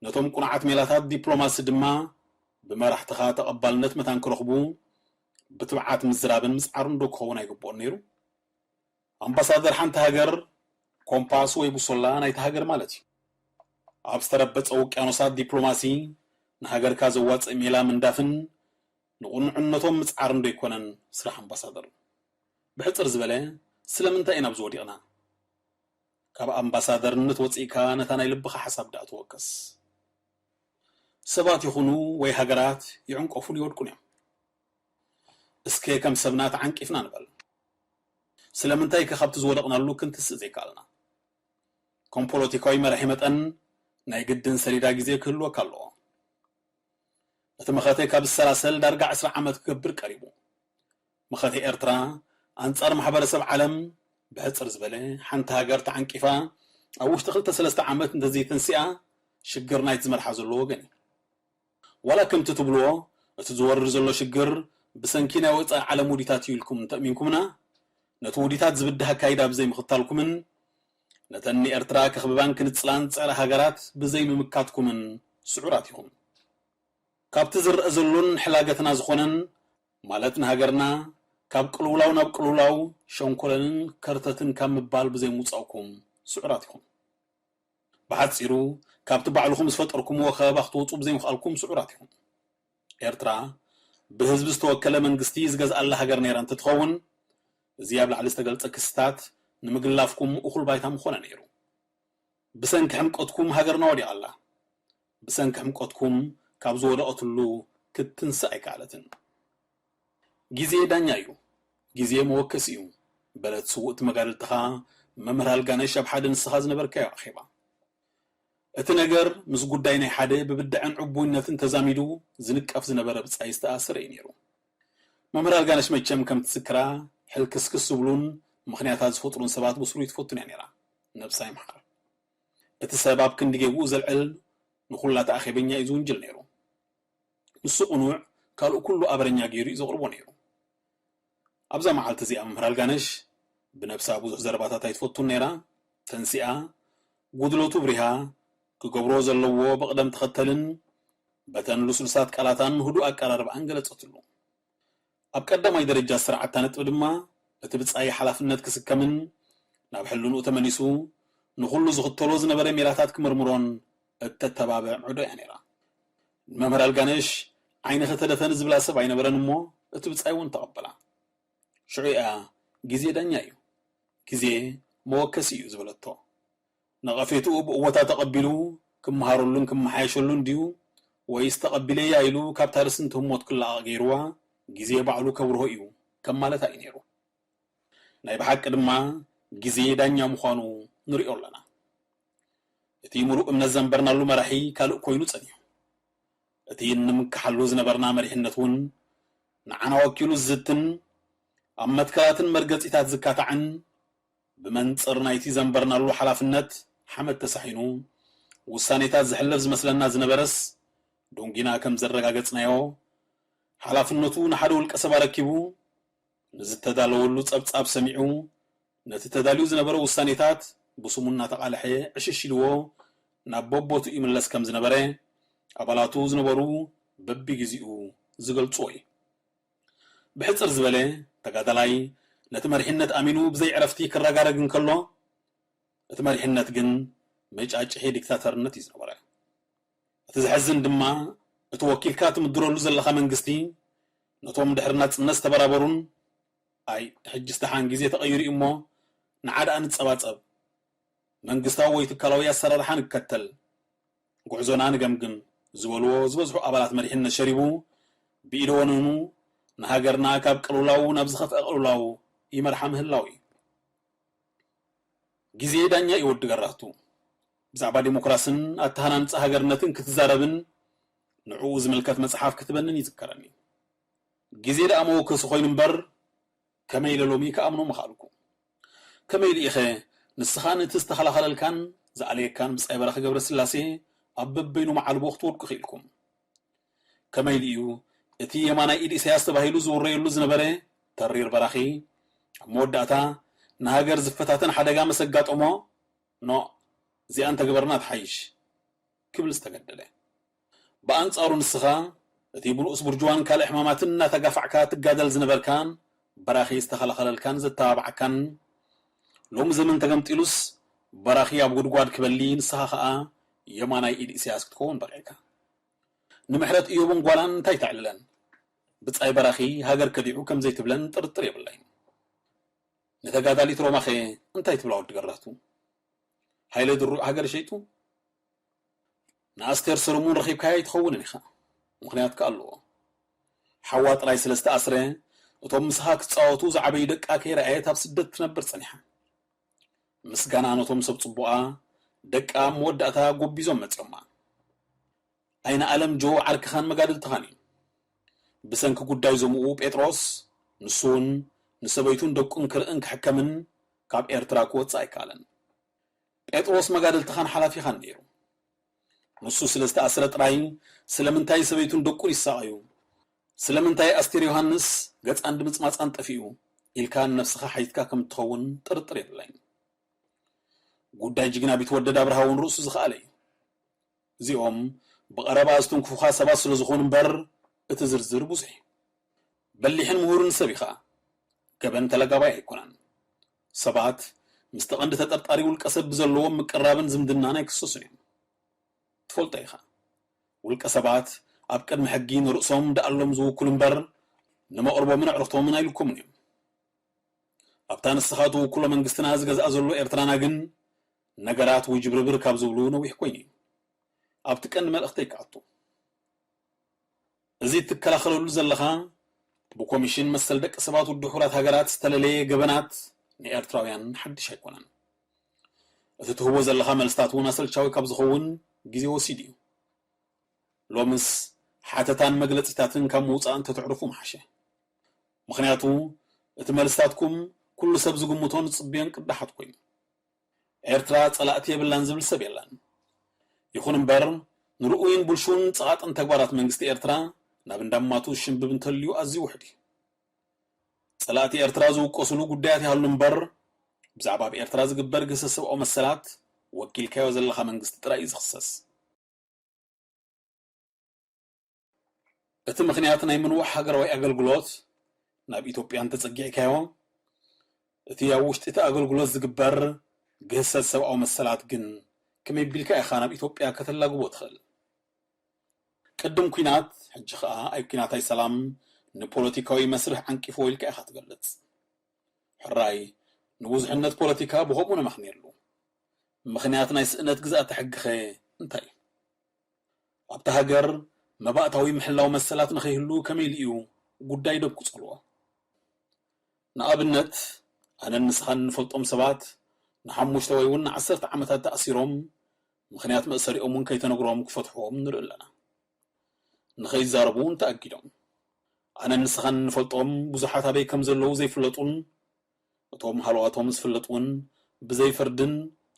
ነቶም ቁኑዓት ሜላታት ዲፕሎማሲ ድማ ብመራሕትኻ ተቐባልነት መታን ክረኽቡ ብትብዓት ምዝራብን ምጽዓርን ዶ ክኸውን ኣይግብኦን ነይሩ? ኣምባሳደር ሓንቲ ሃገር ኮምፓስ ወይ ቡሶላ ናይታ ሃገር ማለት እዩ። ኣብ ዝተረበጸ ውቅያኖሳት ዲፕሎማሲ ንሃገርካ ዘዋጽእ ሜላ ምንዳፍን ንቕኑዕነቶም ምጽዓርን ዶ ኣይኮነን ስራሕ ኣምባሳደር? ብሕጽር ዝበለ ስለምንታይ ኢና ኣብዚ ወዲቕና? ካብ ኣምባሳደርነት ወጺእካ ነታ ናይ ልብኻ ሓሳብ ደኣ ተወከስ። ሰባት ይኹኑ ወይ ሃገራት ይዕንቀፉን ይወድቁን እዮም። እስከ ከም ሰብና ተዓንቂፍና ንበል። ስለምንታይ ከ ካብቲ ዝወደቕናሉ ክንትስእ ዘይከኣልና? ከም ፖለቲካዊ መራሒ መጠን ናይ ግድን ሰሌዳ ግዜ ክህልወካ ኣለዎ። እቲ መኸተ ካብ ዝሰላሰል ዳርጋ ዕስራ ዓመት ክገብር ቀሪቡ። መኸተ ኤርትራ ኣንጻር ማሕበረሰብ ዓለም ብሕጽር ዝበለ ሓንቲ ሃገር ተዓንቂፋ ኣብ ውሽጢ ክልተ ሰለስተ ዓመት እንተዘይተንሲኣ ሽግር ናይቲ ዝመርሓ ዘሎ ወገን እዩ። ዋላ ከምቲ ትብልዎ እቲ ዝወርድ ዘሎ ሽግር ብሰንኪ ናይ ወጻኢ ዓለም ውዲታት እዩ ኢልኩም እንተእሚንኩምና፣ ነቲ ውዲታት ዝብድህ ኣካይዳ ብዘይምኽታልኩምን ነተን ንኤርትራ ከኽብባን ክንጽላን ዝጸረ ሃገራት ብዘይምምካትኩምን ስዑራት ኢኹም። ካብቲ ዝረአ ዘሎን ሕላገትና ዝኾነን፣ ማለት ንሃገርና ካብ ቅልውላው ናብ ቅልውላው ሸንኮለልን ከርተትን ካብ ምባል ብዘይምውጻእኩም ስዑራት ኢኹም። ብሓጺሩ፣ ካብቲ ባዕልኹም ዝፈጠርኩምዎ ከበባ ክትወጹ ብዘይምኽኣልኩም ስዑራት ኢኹም። ኤርትራ ብህዝቢ ዝተወከለ መንግስቲ ዝገዝኣላ ሃገር ነይራ እንትትኸውን፣ እዚ ኣብ ላዕሊ ዝተገልጸ ክስታት ንምግላፍኩም እኹል ባይታ ምኾነ ነይሩ። ብሰንኪ ሕምቀትኩም ሃገርና ወዲቓ ኣላ። ብሰንኪ ሕምቀትኩም ካብ ዝወደቐትሉ ክትትንስእ ኣይከኣለትን። ግዜ ዳኛ እዩ፣ ግዜ መወከሲ እዩ፣ በለት ስውእቲ መጋድልትኻ መምህር ኣልጋነሽ ኣብ ሓደ ንስኻ ዝነበርካዮ ኣኼባ። እቲ ነገር ምስ ጉዳይ ናይ ሓደ ብብድዐን ዕቡይነትን ተዛሚዱ ዝንቀፍ ዝነበረ ብጻይ ዝተኣሰረ እዩ ነይሩ። መምህር ኣልጋነሽ መቸም ከም ትዝክራ ሕልክስክስ ዝብሉን ምኽንያታት ዝፈጥሩን ሰባት ብስሩይ ትፈቱን እያ ነይራ። ነብሳ ይምሓር። እቲ ሰብ ኣብ ክንዲ ጌግኡ ዘልዕል ንኹላ ተኣኼበኛ እዩ ዝውንጅል ነይሩ። ንሱ ቅኑዕ ካልእ ኩሉ ኣበረኛ ገይሩ እዩ ዘቕርቦ ነይሩ። ኣብዛ መዓልቲ እዚኣ መምህር ኣልጋነሽ ብነብሳ ብዙሕ ዘረባታት ኣይትፈቱን ነይራ። ተንሲኣ ጉድለቱ ብሪሃ ክገብሮ ዘለዎ ብቕደም ተኸተልን በተን ልሱልሳት ቃላታን ህዱእ ኣቀራርባኣን ገለጸትሉ። ኣብ ቀዳማይ ደረጃ ዝሰራዓታ ነጥቢ ድማ እቲ ብጻይ ሓላፍነት ክስከምን ናብ ሕልንኡ ተመሊሱ ንኹሉ ዝኽተሎ ዝነበረ ሜላታት ክምርምሮን እተተባብዕ ዕዶ እያ ነይራ። ንመምህር ኣልጋነሽ ዓይንኺ ተደፈኒ ዝብላ ሰብ ኣይነበረን እሞ እቲ ብጻይ እውን ተቐበላ። ሽዑ እያ ግዜ ዳኛ እዩ፣ ግዜ መወከሲ እዩ ዝበለቶ። ነቐፌትኡ ብእወታ ተቐቢሉ ክመሃረሉን ክመሓየሸሉን ድዩ ወይስ ተቐቢለያ ኢሉ ካብታ ርስንቲ ህሞት ክለቓቕ ገይርዋ፣ ግዜ ባዕሉ ከብርሆ እዩ ከም ማለታ እዩ ነይሩ። ናይ ብሓቂ ድማ ግዜ ዳኛ ምዃኑ ንሪኦ ኣለና። እቲ ምሉእ እምነት ዘንበርናሉ መራሒ ካልእ ኮይኑ ጸኒሑ። እቲ ንምክሓሉ ዝነበርና መሪሕነት እውን ንዓና ወኪሉ ዝዝትን ኣብ መትከላትን መርገጺታት ዝካታዕን ብመንጽር ናይቲ ዘንበርናሉ ሓላፍነት ሓመድ ተሳሒኑ ውሳኔታት ዝሕለፍ ዝመስለና ዝነበረስ፣ ዶንጊና ከም ዘረጋገጽናዮ፣ ሓላፍነቱ ንሓደ ውልቀ ሰብ ኣረኪቡ ንዝተዳለወሉ ጸብጻብ ሰሚዑ፣ ነቲ ተዳልዩ ዝነበረ ውሳኔታት ብስሙ እናተቓልሐ ዕሽሽ ኢልዎ ናብ በቦትኡ ይምለስ ከም ዝነበረ ኣባላቱ ዝነበሩ በቢግዜኡ ዝገልጽዎ እዩ። ብሕጽር ዝበለ፣ ተጋዳላይ ነቲ መሪሕነት ኣሚኑ ብዘይ ዕረፍቲ ክረጋረግ እንከሎ፣ እቲ መሪሕነት ግን መጫጭሒ ዲክታተርነት እዩ ዝነበረ። እቲ ዘሕዝን ድማ፣ እቲ ወኪልካ ትምድረሉ ዘለኻ መንግስቲ፣ ነቶም ድሕሪ ናጽነት ዝተበራበሩን፣ ኣይ ሕጂስ ደሓን ግዜ ተቐይሩ እዩ እሞ፣ ንዓድኣ ንጸባጸብ፣ መንግስታዊ ወይ ትካላዊ ኣሰራርሓ ንከተል፣ ጉዕዞና ንገምግም ዝበልዎ ዝበዝሑ ኣባላት መሪሕነት ሸሪቡ፣ ብኢደ ወነኑ ንሃገርና ካብ ቅልውላው ናብ ዝኸፍአ ቅልውላው ይመርሓ ምህላው እዩ። ግዜ ዳኛ እዩ ወዲ ገራህቱ። ብዛዕባ ዲሞክራስን ኣተሃናንጻ ሃገርነትን ክትዛረብን ንዕኡ ዝምልከት መጽሓፍ ክትበንን ይዝከረኒ። ግዜ ደኣ መወከሲ ኮይኑ እምበር፣ ከመይ ኢለ ሎሚ ክኣምኖ ምኽኣልኩ? ከመይ ኢሉ ኢኸ ንስኻን እቲ ዝተኸላኸለልካን ዝኣለየካን ብጻይ በራኺ ገብረስላሴ ኣብ በበይኑ መዓልቦ ክትወድቁ ክኢልኩም? ከመይ ኢሉ እዩ እቲ የማናይ ኢድ ኢሳያስ ተባሂሉ ዝውረየሉ ዝነበረ ተሪር በራኺ ኣብ መወዳእታ ንሃገር ዝፈታተን ሓደጋ ምስ ኣጋጠሞ፣ ኖእ፣ እዚኣ እንተገበርና ትሓይሽ ክብል ዝተገደደ? ብኣንጻሩ ንስኻ እቲ ብንኡስ ቡርጅዋን ካልእ ሕማማትን እናተጋፋዕካ ትጋደል ዝነበርካን በራኺ ዝተኸላኸለልካን ዘተባብዓካን ሎሚ ዘመን ተገምጢሉስ በራኺ ኣብ ጉድጓድ ክበሊ ንስኻ ኸኣ የማናይ ኢድ ኢሳያስ ክትከውን በቒዕካ። ንምሕረት እዮብን ጓላን እንታይ ተዕልለን? ብጻይ በራኺ ሃገር ከዲዑ ከም ዘይትብለን ጥርጥር የብለይን። ንተጋዳሊት ሮማኸ እንታይ ትብላ ወዲ ገራህቱ? ሃይለ ድሩዕ ሃገር ሸይጡ? ንኣስቴር ሰለሙን ረኺብካያ ኣይትኸውንን ኢኻ። ምኽንያት ከኣ ኣለዎ። ሓዋ ጥራይ ስለ ዝተኣስረ፣ እቶም ምሳኻ ክጻወቱ ዝዓበዩ ደቃ ከይረኣየት ኣብ ስደት ትነብር ጸኒሓ። ምስጋና ነቶም ሰብ ጽቡቓ፣ ደቃ ኣብ መወዳእታ ጎቢዞም መጺኦማ። ኣይነ ኣለም ጆ ዓርክኻን መጋድልትኻን እዩ። ብሰንኪ ጉዳይ ዞምኡ ጴጥሮስ፣ ንሱ እውን ንሰበይቱን ደቁን ክርእን ክሕከምን ካብ ኤርትራ ክወጽእ ኣይከኣለን። ጴጥሮስ መጋድልትኻን ሓላፊኻን ነይሩ። ንሱ ስለ ዝተኣስረ ጥራይ ስለምንታይ ሰበይቱን ደቁን ይሳቐዩ? ስለምንታይ ኣስቴር ዮሃንስ ገጻን ድምጽማጻን ጠፊኡ? ኢልካ ንነፍስኻ ሓቲትካ ከም እትኸውን ጥርጥር የብላይን። ጉዳይ ጅግና ቢትወደድ ኣብርሃ እውን ርእሱ ዝኸኣለ እዩ። እዚኦም ብቐረባ ዝትንክፉኻ ሰባት ስለ ዝኾኑ እምበር፣ እቲ ዝርዝር ብዙሕ እዩ። በሊሕን ምሁርን ሰብ ኢኻ። ገበን ተለጋባይ ኣይኮነን። ሰባት ምስቲ ቀንዲ ተጠርጣሪ ውልቀ ሰብ ብዘለዎም ምቅራብን ዝምድናን ኣይክሰሱን እዮም። ትፈልጦ ኢኻ። ውልቀ ሰባት ኣብ ቅድሚ ሕጊ ንርእሶም ደኣሎም ዝውክሉ እምበር፣ ንመቕርቦምን ኣዕሩኽቶምን ኣይልከሙን እዮም። ኣብታ ንስኻ ትውክሎ መንግስትና ዝገዝኣ ዘሎ ኤርትራና ግን፣ ነገራት ውጅብርብር ካብ ዝብሉ ነዊሕ ኮይኑ እዩ። ኣብቲ ቀንዲ መልእኽተይ ክኣቱ። እዚ እትከላኸለሉ ዘለኻ ብኮሚሽን መሰል ደቂ ሰባት ውድብ ሕቡራት ሃገራት ዝተለለየ ገበናት ንኤርትራውያን ሓድሽ ኣይኮነን። እቲ ትህቦ ዘለኻ መልስታት እውን ኣሰልቻዊ ካብ ዝኸውን ግዜ ወሲዱ እዩ። ሎምስ ሓተታን መግለጺታትን ካብ ምውጻእ እንተተዕርፉ ምሓሸ። ምኽንያቱ እቲ መልስታትኩም ኩሉ ሰብ ዝግምቶን ዝጽበዮን ቅዳሓት ኮይኑ። ኤርትራ ጸላእቲ የብላን ዝብል ሰብ የለን። ይኹን እምበር፣ ንርኡይን ብልሹውን ጸቓጥን ተግባራት መንግስቲ ኤርትራ ናብ እንዳማቱ ዝሽምብብ እንተልዩ ኣዝዩ ውሑድ እዩ። ጸላእቲ ኤርትራ ዝውቀሱሉ ጉዳያት ይሃሉ እምበር፣ ብዛዕባ ኣብ ኤርትራ ዝግበር ግህሰት ሰብኣዊ መሰላት ወኪልካዮ ዘለኻ መንግስቲ ጥራይ እዩ ዝኽሰስ። እቲ ምኽንያት ናይ ምንዋሕ ሃገራዊ ኣገልግሎት ናብ ኢትዮጵያ እንተጸጊዕካዮ፣ እቲ ኣብ ውሽጢ እቲ ኣገልግሎት ዝግበር ግህሰት ሰብኣዊ መሰላት ግን ከመይ ቢልካ ኢኻ ናብ ኢትዮጵያ ከተላግቦ ትኽእል? ቅድም ኲናት፣ ሕጂ ኸኣ ኣብ ኲናት ኣይ ሰላም ንፖለቲካዊ መስርሕ ዓንቂፍዎ ኢልካ ኢኻ ትገልጽ። ሕራይ፣ ንብዙሕነት ፖለቲካ ብኸምኡ ነመኽንየሉ። ምኽንያት ናይ ስእነት ግዝኣተ ሕጊኸ እንታይ እዩ? ኣብታ ሃገር መባእታዊ ምሕላው መሰላት ንኸይህሉ ከመይ ኢሉ እዩ ጉዳይ ዶብ ክጸልዎ? ንኣብነት፣ ኣነን ንስኻን እንፈልጦም ሰባት ንሓሙሽተ ወይ እውን ንዓሰርተ ዓመታት ተኣሲሮም፣ ምኽንያት መእሰሪኦም እውን ከይተነግሮም ክፈትሕዎም ንርኢ ኣለና። ንኸይዛረቡ እውን ተኣጊዶም። ኣነን ንስኻን እንፈልጦም ብዙሓት ኣበይ ከም ዘለዉ ዘይፍለጡን፣ እቶም ሃለዋቶም ዝፍለጥ እውን ብዘይ ፍርድን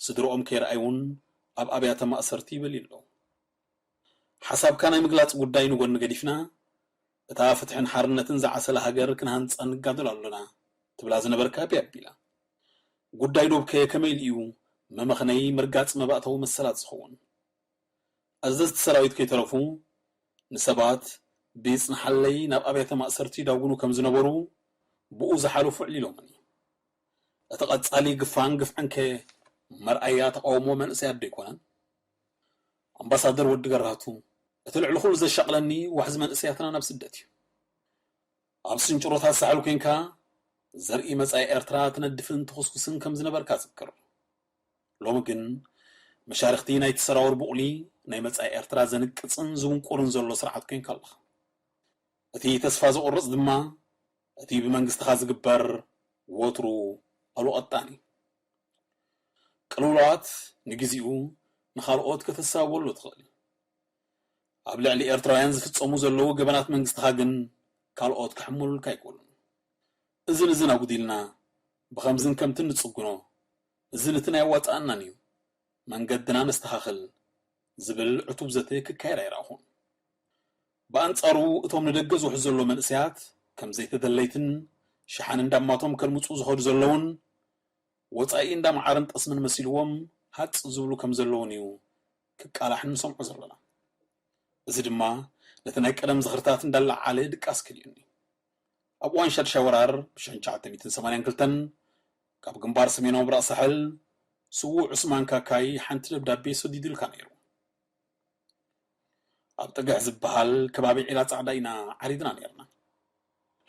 ስድርኦም ከይረኣዩን ኣብ ኣብያተ ማእሰርቲ ይበልዩ ኣለዉ። ሓሳብካ ናይ ምግላጽ ጉዳይ ንጎኒ ገዲፍና፣ እታ ፍትሕን ሓርነትን ዝዓሰላ ሃገር ክንሃንጻ ንጋደል ኣሎና ትብላ ዝነበርካ ቢያቢላ። ጉዳይ ዶብከ ከመይ ኢሉ እዩ መመኽነዪ ምርጋጽ መባእታዊ መሰላት ዝኸውን? ኣዘዝቲ ሰራዊት ከይተረፉ ንሰባት ብይጽንሓለይ ናብ ኣብያተ ማእሰርቲ ይዳጉኑ ከም ዝነበሩ ብኡ ዝሓለፉ ኣዕሊሎምኒ። እቲ ቀጻሊ ግፋን ግፍዕንከ መርኣያ ተቓውሞ መንእሰያት ዶ ኣይኮነን? ኣምባሳደር ወዲ ገራቱ፣ እቲ ልዕሊ ኩሉ ዘሻቕለኒ ዋሕዚ መንእሰያትና ናብ ስደት እዩ። ኣብ ስንጭሮታት ሳሕል ኮንካ ዘርኢ መጻኢ ኤርትራ ትነድፍን ትኹስኩስን ከም ዝነበርካ እዝክር። ሎሚ ግን መሻርኽቲ ናይቲ ሰራውር ብቑሊ ናይ መጻኢ ኤርትራ ዘንቅጽን ዝውንቁርን ዘሎ ስርዓት ኮንካ ኣለኻ። እቲ ተስፋ ዘቑርጽ ድማ እቲ ብመንግስትኻ ዝግበር ወትሩ ኣሉ ቀጣን እዩ። ቅልውላዋት ንግዜኡ ንኻልኦት ከተሳብበሉ ትኽእል። ኣብ ልዕሊ ኤርትራውያን ዝፍጸሙ ዘለዉ ገበናት መንግስትኻ ግን ካልኦት ክሕምሉልካ ኣይክእሉን። እዝን እዝን ኣጉዲልና ብኸምዝን ከምትን ንጽግኖ፣ እዝን እትን ኣየዋጽኣናን እዩ፣ መንገድና ነስተኻኽል ዝብል ዕቱብ ዘተ ክካየድ ኣይረኣኹን። ብኣንጻሩ እቶም ንደገ ዝውሕዝ ዘሎ መንእሰያት ከም ዘይተደለይትን ሸሓን እንዳማቶም ከልምጹ ዝኸዱ ዘለውን ወጻኢ እንዳ መዓርን ጠስምን መሲልዎም ሃጽ ዝብሉ ከም ዘለውን እዩ ክቃላሕ ንሰምዖ ዘለና። እዚ ድማ ነቲ ናይ ቀደም ዝኽርታት እንዳለዓለ ድቃስ ከሊኡኒ። ኣብ እዋን ሻድሻይ ወራር ብሽሕን ትሽዓተ ሚእትን ሰማንያን ክልተን ካብ ግንባር ሰሜናዊ ምብራቕ ሳሕል ስዉእ ዑስማን ካካይ ሓንቲ ደብዳቤ ሰዲዱልካ ነይሩ። ኣብ ጥግሕ ዝበሃል ከባቢ ዒላ ጻዕዳ ኢና ዓሪድና ነይርና።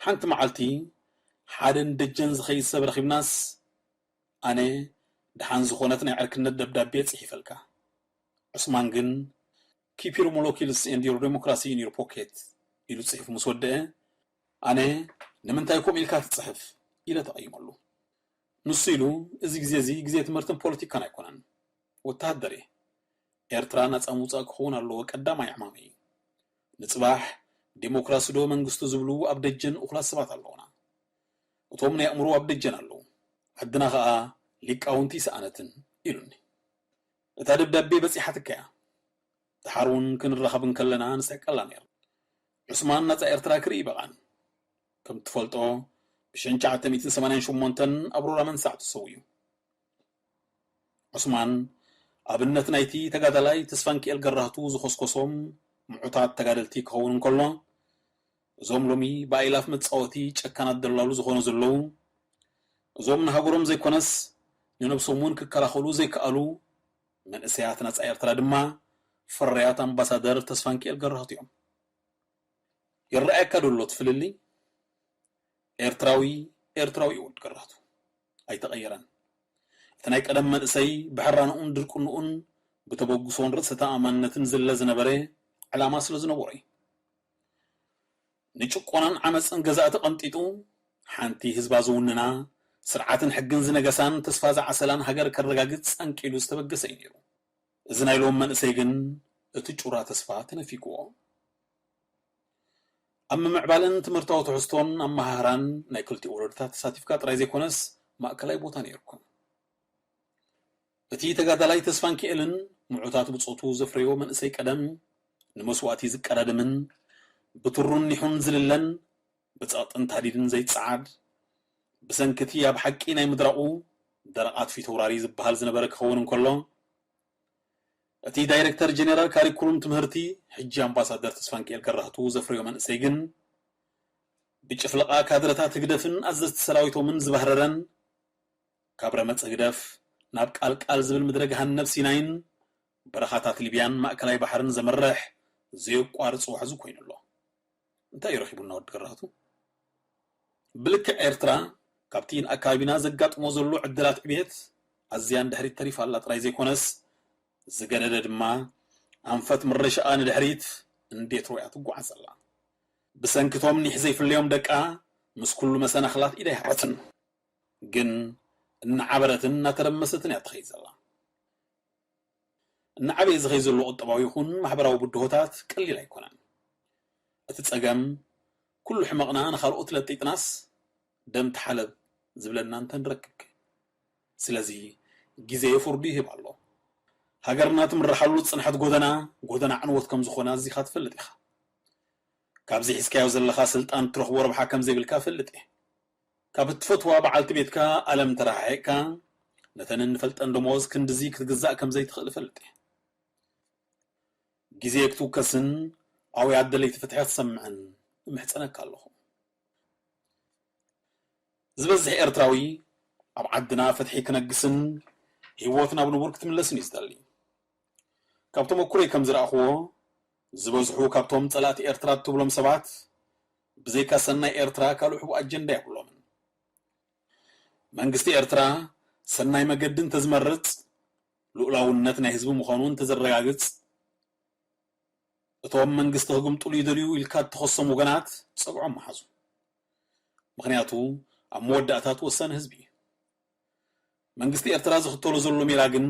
ሓንቲ መዓልቲ ሓደ ንደጀን ዝኸይድ ሰብ ረኺብናስ፣ ኣነ ደሓን ዝኾነት ናይ ዕርክነት ደብዳቤ ጽሒፈልካ። ዑስማን ግን፣ "Keep your molecules and your democracy in your pocket" ኢሉ ጽሒፉ ምስ ወደአ፣ ኣነ "ንምንታይ ከምኡ ኢልካ ትጽሕፍ?" ኢለ ተቐይመሉ። ንሱ ኢሉ፣ "እዚ ግዜ እዚ ግዜ ትምህርትን ፖለቲካን ኣይኮነን። ወተሃደር እየ። ኤርትራ ናጻ ምውጻእ ክኸውን ኣለዎ ቀዳማይ ዕማመይ። ንጽባሕ ዴሞክራሲ ዶ መንግስቱ ዝብሉ ኣብ ደጀን እኹላት ሰባት ኣለዉና። እቶም ናይ ኣእምሮ ኣብ ደጀን ኣለዉ። ዓድና ኸኣ ሊቃውንቲ ይሰኣነትን ኢሉኒ። እታ ደብዳቤ በጺሓትካ እያ። ደሓር እውን ክንራኸብ እንከለና ንስሕቀላ ነይርና። ዑስማን ናጻ ኤርትራ ክርኢ ይበቓን። ከም ትፈልጦ ብሽሕን ትሽዓተ ሚእትን ሰማንያን ሸሞንተን ኣብ ሮራ መንሳዕ ተሰዊኡ። ዑስማን ኣብነት ናይቲ ተጋዳላይ ተስፋንኪኤል ገራህቱ ዝኾስኮሶም ምዑታት ተጋደልቲ ክኸውን እንከሎ፣ እዞም ሎሚ ብኣይላፍ መጻወቲ ጨካናት ደላሉ ዝኾኑ ዘለዉ፣ እዞም ንሃገሮም ዘይኮነስ ንነብሶም እውን ክከላኸሉ ዘይከኣሉ መንእሰያት ናጻ ኤርትራ ድማ ፍርያት ኣምባሳደር ተስፋንኪኤል ገራህቱ እዮም። ይረኣየካ ዶ ኣሎ እቲ ፍልልይ? ኤርትራዊ፣ ኤርትራዊ እዩ ወዲ ገራህቱ። ኣይተቐየረን። እቲ ናይ ቀደም መንእሰይ ብሕራንኡን ድርቅንኡን ብተበግሶን ርእሰ ተኣማንነትን ዝለ ዝነበረ ዕላማ ስለ ዝነበሮ እዩ። ንጭቆናን ዓመጽን ገዛእቲ ቀንጢጡ፣ ሓንቲ ህዝባ ዝውንና፣ ስርዓትን ሕግን ዝነገሳን ተስፋ ዝዓሰላን ሃገር ከረጋግጽ ጸንቂሉ ዝተበገሰ እዩ ነይሩ። እዚ ናይ ሎም መንእሰይ ግን እቲ ጩራ ተስፋ ተነፊግዎ። ኣብ ምምዕባልን ትምህርታዊ ትሕዝቶን ኣመሃህራን ናይ ክልቲኡ ወለዶታት ተሳቲፍካ ጥራይ ዘይኮነስ ማእከላይ ቦታ ነይርኩም። እቲ ተጋዳላይ ተስፋንኪኤልን ምዑታት ብጾቱ ዘፍረዮ መንእሰይ ቀደም ንመስዋእቲ ዝቀዳደምን ብትሩን ኒሑን ዝልለን ብጸቕጥን ታህዲድን ዘይጸዓድ ብሰንኪ እቲ ኣብ ሓቂ ናይ ምድራቑ ደረቕ ኣጥፊ ተውራሪ ዝበሃል ዝነበረ ክኸውን እንከሎ፣ እቲ ዳይረክተር ጀኔራል ካሪኩሉም ትምህርቲ፣ ሕጂ ኣምባሳደር ተስፋንኪኤል ገራህቱ ዘፍረዮ መንእሰይ ግን ብጭፍለቓ ካድረታት ህግደፍን ኣዘዝቲ ሰራዊቶምን ዝበህረረን፣ ካብ ረመጽ ህግደፍ ናብ ቃልቃል ዝብል ምድረ ገሃነብ ሲናይን በረኻታት ሊብያን ማእከላይ ባሕርን ዘምርሕ ዘየቋርጽ ዋሕዚ ኮይኑ ኣሎ። እንታይ እዩ ረኺቡና ወዲ ገራህቱ? ብልክዕ ኤርትራ ካብቲ ንኣካባቢና ዘጋጥሞ ዘሎ ዕድላት ዕብየት ኣዝያ ንድሕሪት ተሪፋ ኣላ ጥራይ ዘይኮነስ፣ ዝገደደ ድማ ኣንፈት ምርሻኣ ንድሕሪት እንዴት ሮያ ትጓዓዝ ኣላ። ብሰንኪቶም ኒሕ ዘይፍለዮም ደቃ ምስ ኩሉ መሰናኽላት ኢዳ ኣይሃበትን። ግን እናዓበረትን እናተረመሰትን እያ ትኸይድ ዘላ። እናዓበየ ዝኸይ ዘሎ ቁጠባዊ ይኹን ማሕበራዊ ብድሆታት ቀሊል ኣይኮነን። እቲ ጸገም፣ ኩሉ ሕመቕና ንኻልኦት ለጢጥናስ ደም ተሓለብ ዝብለና እንተንረክብክ። ስለዚ ግዜ ፍርዱ ይህብ ኣሎ። ሃገርና ትምርሓሉ ዝጸንሐት ጎደና፣ ጎደና ዕንወት ከም ዝኾነ ኣዚኻ ትፈልጥ ኢኻ። ካብዚ ሒዝካዮ ዘለኻ ስልጣን ትረኽቦ ረብሓ ከም ዘይብልካ እፈልጥ እየ። ካብ እትፈትዋ በዓልቲ ቤትካ ኣለም ተረሓሒቕካ፣ ነተን እንፈልጠን ደሞዝ ክንድዚ ክትግዛእ ከም ዘይትኽእል እፈልጥ እየ። ግዜ ክትውከስን ኣውያት ደለይቲ ፍትሒ ክትሰምዕን እምሕጸነካ ኣለኹ። ዝበዝሕ ኤርትራዊ ኣብ ዓድና ፍትሒ ክነግስን ህይወት ናብ ንቡር ክትምለስን እዩ ዝደሊ። ካብ ተመኩሮይ ከም ዝረኣኽዎ፣ ዝበዝሑ ካብቶም ጸላእቲ ኤርትራ እትብሎም ሰባት ብዘይካ ሰናይ ኤርትራ ካልእ ሕቡእ ኣጀንዳ የብሎምን። መንግስቲ ኤርትራ ሰናይ መገዲ እንተዝመርጽ፣ ልኡላውነት ናይ ህዝቢ ምዃኑ እንተዘረጋግጽ፣ እቶም መንግስቲ ክግምጥሉ ይደልዩ ኢልካ እትኸሶም ወገናት ጸግዖም መሓዙ። ምኽንያቱ ኣብ መወዳእታ እቲ ወሳኒ ህዝቢ እዩ። መንግስቲ ኤርትራ ዝኽተሎ ዘሎ ሜላ ግን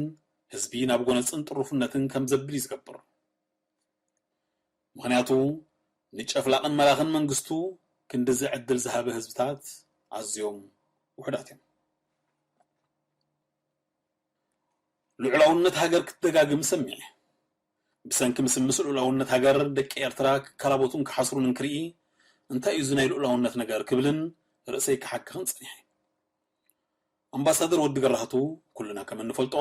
ህዝቢ ናብ ጎነጽን ጥሩፍነትን ከም ዘብል እዩ ዝገብር። ምኽንያቱ ንጨፍላቕን መላኽን መንግስቱ ክንድዚ ዕድል ዝሃበ ህዝብታት ኣዝዮም ውሑዳት እዮም። ልዑላውነት ሃገር ክትደጋግም ሰሚዐ። ብሰንኪ ምስምስ ልዑላውነት ሃገር ደቂ ኤርትራ ክከላበቱን ክሓስሩን እንክርኢ፣ እንታይ እዩ እዚ ናይ ልዑላውነት ነገር ክብልን ርእሰይ ክሓክኽን ጸኒሐ። ኣምባሳደር ወዲ ገራህቱ፣ ኩልና ከም እንፈልጦ፣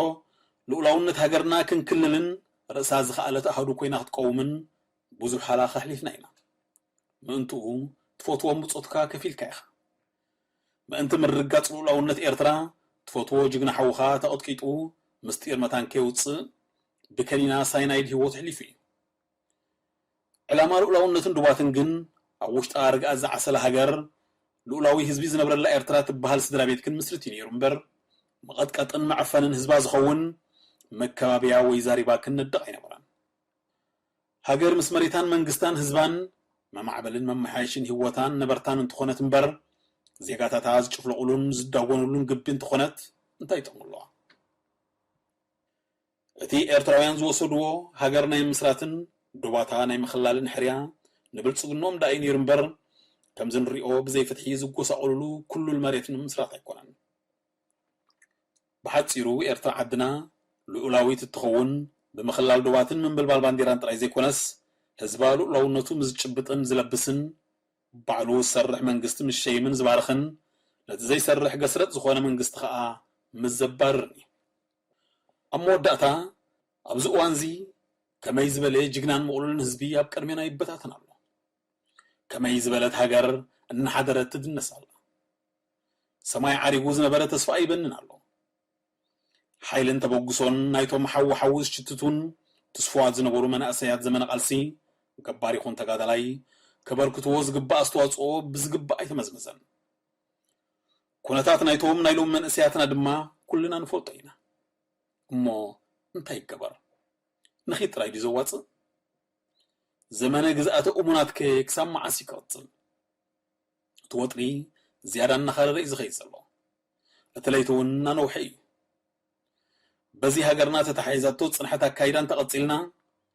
ልኡላውነት ሃገርና ክንክልልን ርእሳ ዝኸኣለት ኣሃዱ ኮይና ክትቀውምን ብዙሕ ሃላ ከሕሊፍና ኢና። ምእንትኡ ትፈትዎም ብጾትካ ከፊልካ ኢኻ። ምእንቲ ምርግጋጽ ልኡላውነት ኤርትራ፣ ትፈትዎ ጅግና ሓውኻ ተቐጥቂጡ፣ ምስጢር መታን ከየውጽእ ብከኒና ሳይናይድ ህይወቱ ኣሕሊፉ እዩ። ዕላማ ልኡላውነትን ዱባትን ግን ኣብ ውሽጣ ርግኣት ዝዓሰለ ሃገር፣ ልኡላዊ ህዝቢ ዝነብረላ ኤርትራ ትበሃል ስድራ ቤት ክንምስርት እዩ ነይሩ እምበር፣ መቐጥቀጥን መዐፈንን ህዝባ ዝኸውን መከባብያ ወይ ዛሪባ ክንነድቕ ኣይነበረን። ሃገር ምስ መሬታን መንግስታን ህዝባን መማዕበልን መመሓየሽን ህይወታን ነበርታን እንተኾነት እምበር፣ ዜጋታታ ዝጭፍለቑሉን ዝዳጎኑሉን ግቢ እንተኾነት እንታይ ጥቕሚ ኣለዋ? እቲ ኤርትራውያን ዝወሰድዎ ሃገር ናይ ምስራትን ዶባታ ናይ ምኽላልን ሕርያ ንብልጽግኖም ደኣ እዩ ነይሩ እምበር፣ ከምዚ ንሪኦ ብዘይ ፍትሒ ዝጎሳቆልሉ ክሉል መሬት ንምምስራት ኣይኮነን። ብሓጺሩ ኤርትራ ዓድና ልኡላዊት እትኸውን ብምኽላል ዶባትን ምንብልባል ባንዴራን ጥራይ ዘይኮነስ፣ ህዝባ ልኡላውነቱ ምስ ዝጭብጥን ዝለብስን፣ ባዕሉ ዝሰርሕ መንግስቲ ምስ ሸይምን ዝባርኽን፣ ነቲ ዘይሰርሕ ገስረጥ ዝኾነ መንግስቲ ኸኣ ምስ ዘባርርን እዩ። ኣብ መወዳእታ፣ ኣብዚ እዋንዚ ከመይ ዝበለ ጅግናን ምቕሉልን ህዝቢ ኣብ ቅድሜና ይበታተን ኣሎ። ከመይ ዝበለት ሃገር እናሓደረት ትድነስ ኣላ። ሰማይ ዓሪጉ ዝነበረ ተስፋ ይበንን ኣሎ። ሓይልን ተበግሶን ናይቶም ሓዊ ሓዊ ዝሽትቱን ትስፉዋት ዝነበሩ መናእሰያት ዘመነ ቃልሲ፣ ገባር ይኹን ተጋዳላይ፣ ከበርክትዎ ዝግባእ ኣስተዋጽኦ ብዝግባእ ኣይተመዝመዘን። ኩነታት ናይቶም ናይ ሎሚ መንእሰያትና ድማ ኩልና ንፈልጦ ኢና። እሞ እንታይ ይገበር? ንኺድ ጥራይ ድዩ ዘዋጽእ? ዘመነ ግዝኣተ እሙናትከ ክሳብ መዓስ እዩ ክቕጽል? እቲ ወጥሪ ዝያዳ እናኸረረ እዩ ዝኸይድ ዘሎ። እቲ ለይቲ እውን እናነውሐ እዩ። በዚ ሃገርና ተተሓሒዛቶ ዝጽንሐት ኣካይዳ እንተቐጺልና፣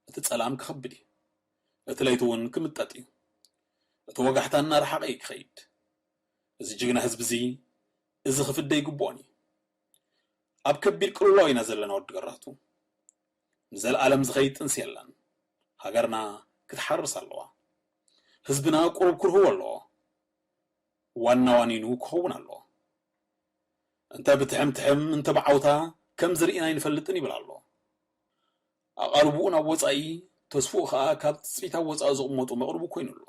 እቲ ጸላም ክኸብድ እዩ። እቲ ለይቲ እውን ክምጠጥ እዩ። እቲ ወጋሕታ እናረሓቐ እዩ ክኸይድ። እዚ ጅግና ህዝቢ እዚ፣ እዚ ክፍደ ይግብኦን እዩ። ኣብ ከቢድ ቅልውላው ኢና ዘለና ወዲ ገራቱ። ንዘለኣለም ዝኸይድ ጥንሲ የለን። ሃገርና ክትሓርስ ኣለዋ። ህዝብና ቁሩብ ክርህዎ ኣለዎ። ዋና ዋኒኑ ክኸውን ኣለዎ። እንተ ብትሕም ትሕም እንተ ብዓውታ ከም ዝርኢና ኣይንፈልጥን ይብል ኣሎ። ኣቓልቦኡ ናብ ወጻኢ፣ ተስፍኡ ኸኣ ካብ ትጽቢት ኣብ ወጻኢ ዝቕመጡ መቕርቡ ኮይኑ ኣሎ።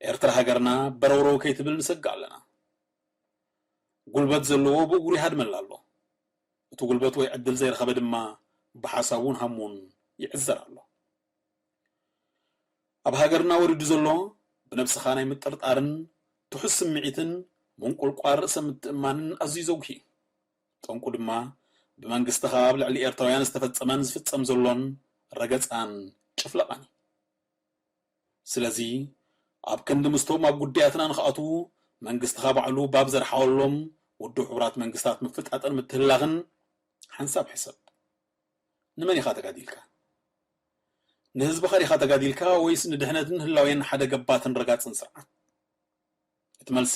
ኤርትራ ሃገርና በረውረው ከይትብል ንሰግእ ኣለና። ጉልበት ዘለዎ ብእግሩ ይሃድመላ ኣሎ። እቲ ጉልበት ወይ ዕድል ዘይረኸበ ድማ ብሓሳቡን ሃሙን ይዕዘር ኣሎ። ኣብ ሃገርና ወሪዱ ዘሎ ብነብስኻ ናይ ምጥርጣርን ትሑት ስምዒትን ምንቁልቋል ርእሰ ምትእምማንን ኣዝዩ ዘጉሂ እዩ። ጠንቁ ድማ ብመንግስትኻ ኣብ ልዕሊ ኤርትራውያን ዝተፈጸመን ዝፍጸም ዘሎን ረገጻን ጭፍለቓን እዩ። ስለዚ ኣብ ክንዲ ምስቶም ኣብ ጉዳያትና ንኽኣትዉ መንግስትኻ ባዕሉ ባብ ዘርሓወሎም ውድብ ሕቡራት መንግስታት ምፍጣጥን ምትህልላኽን ሓንሳብ ሕሰብ። ንመን ኢኻ ተጋዲልካ? ንህዝብኻ ዲኻ ተጋዲልካ ወይስ ንድሕነትን ህላዌን ሓደ ገባትን ረጋጽን ስርዓት? እቲ መልሲ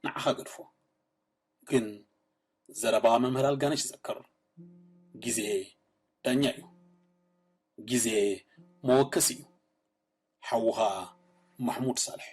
ንዓኻ ገድፎ። ግን ዘረባ መምህር ኣልጋነሽ ዘክር፣ ግዜ ዳኛ እዩ። ግዜ መወከሲ እዩ። ሓውኻ ማሕሙድ ሳልሕ።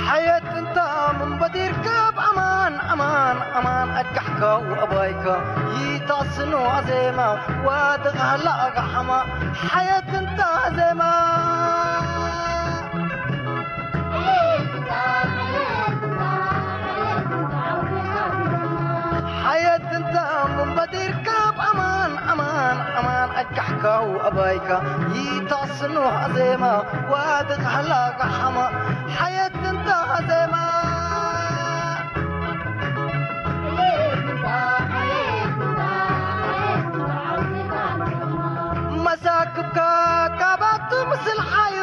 ሓየት እንታ ምንበዲር ካብ ኣማን ኣማን ኣማን ኣድካሕካ ወኣባይካ ይታስኖ ኣዜማ ዋድቕ ሃላ ኣጋሓማ ሓየት እንታ ዜማ ሓየት እንታ ምንበዲር ካብ ኣማን ኣማን ኣማን ኣድካሕካ ወኣባይካ ይታስኖ ኣዜማ ዋድቕ ሃላ ኣጋሓማ ሓየት እንታ ዜማ መሳክብካ ካባቱ ምስል ሓዩ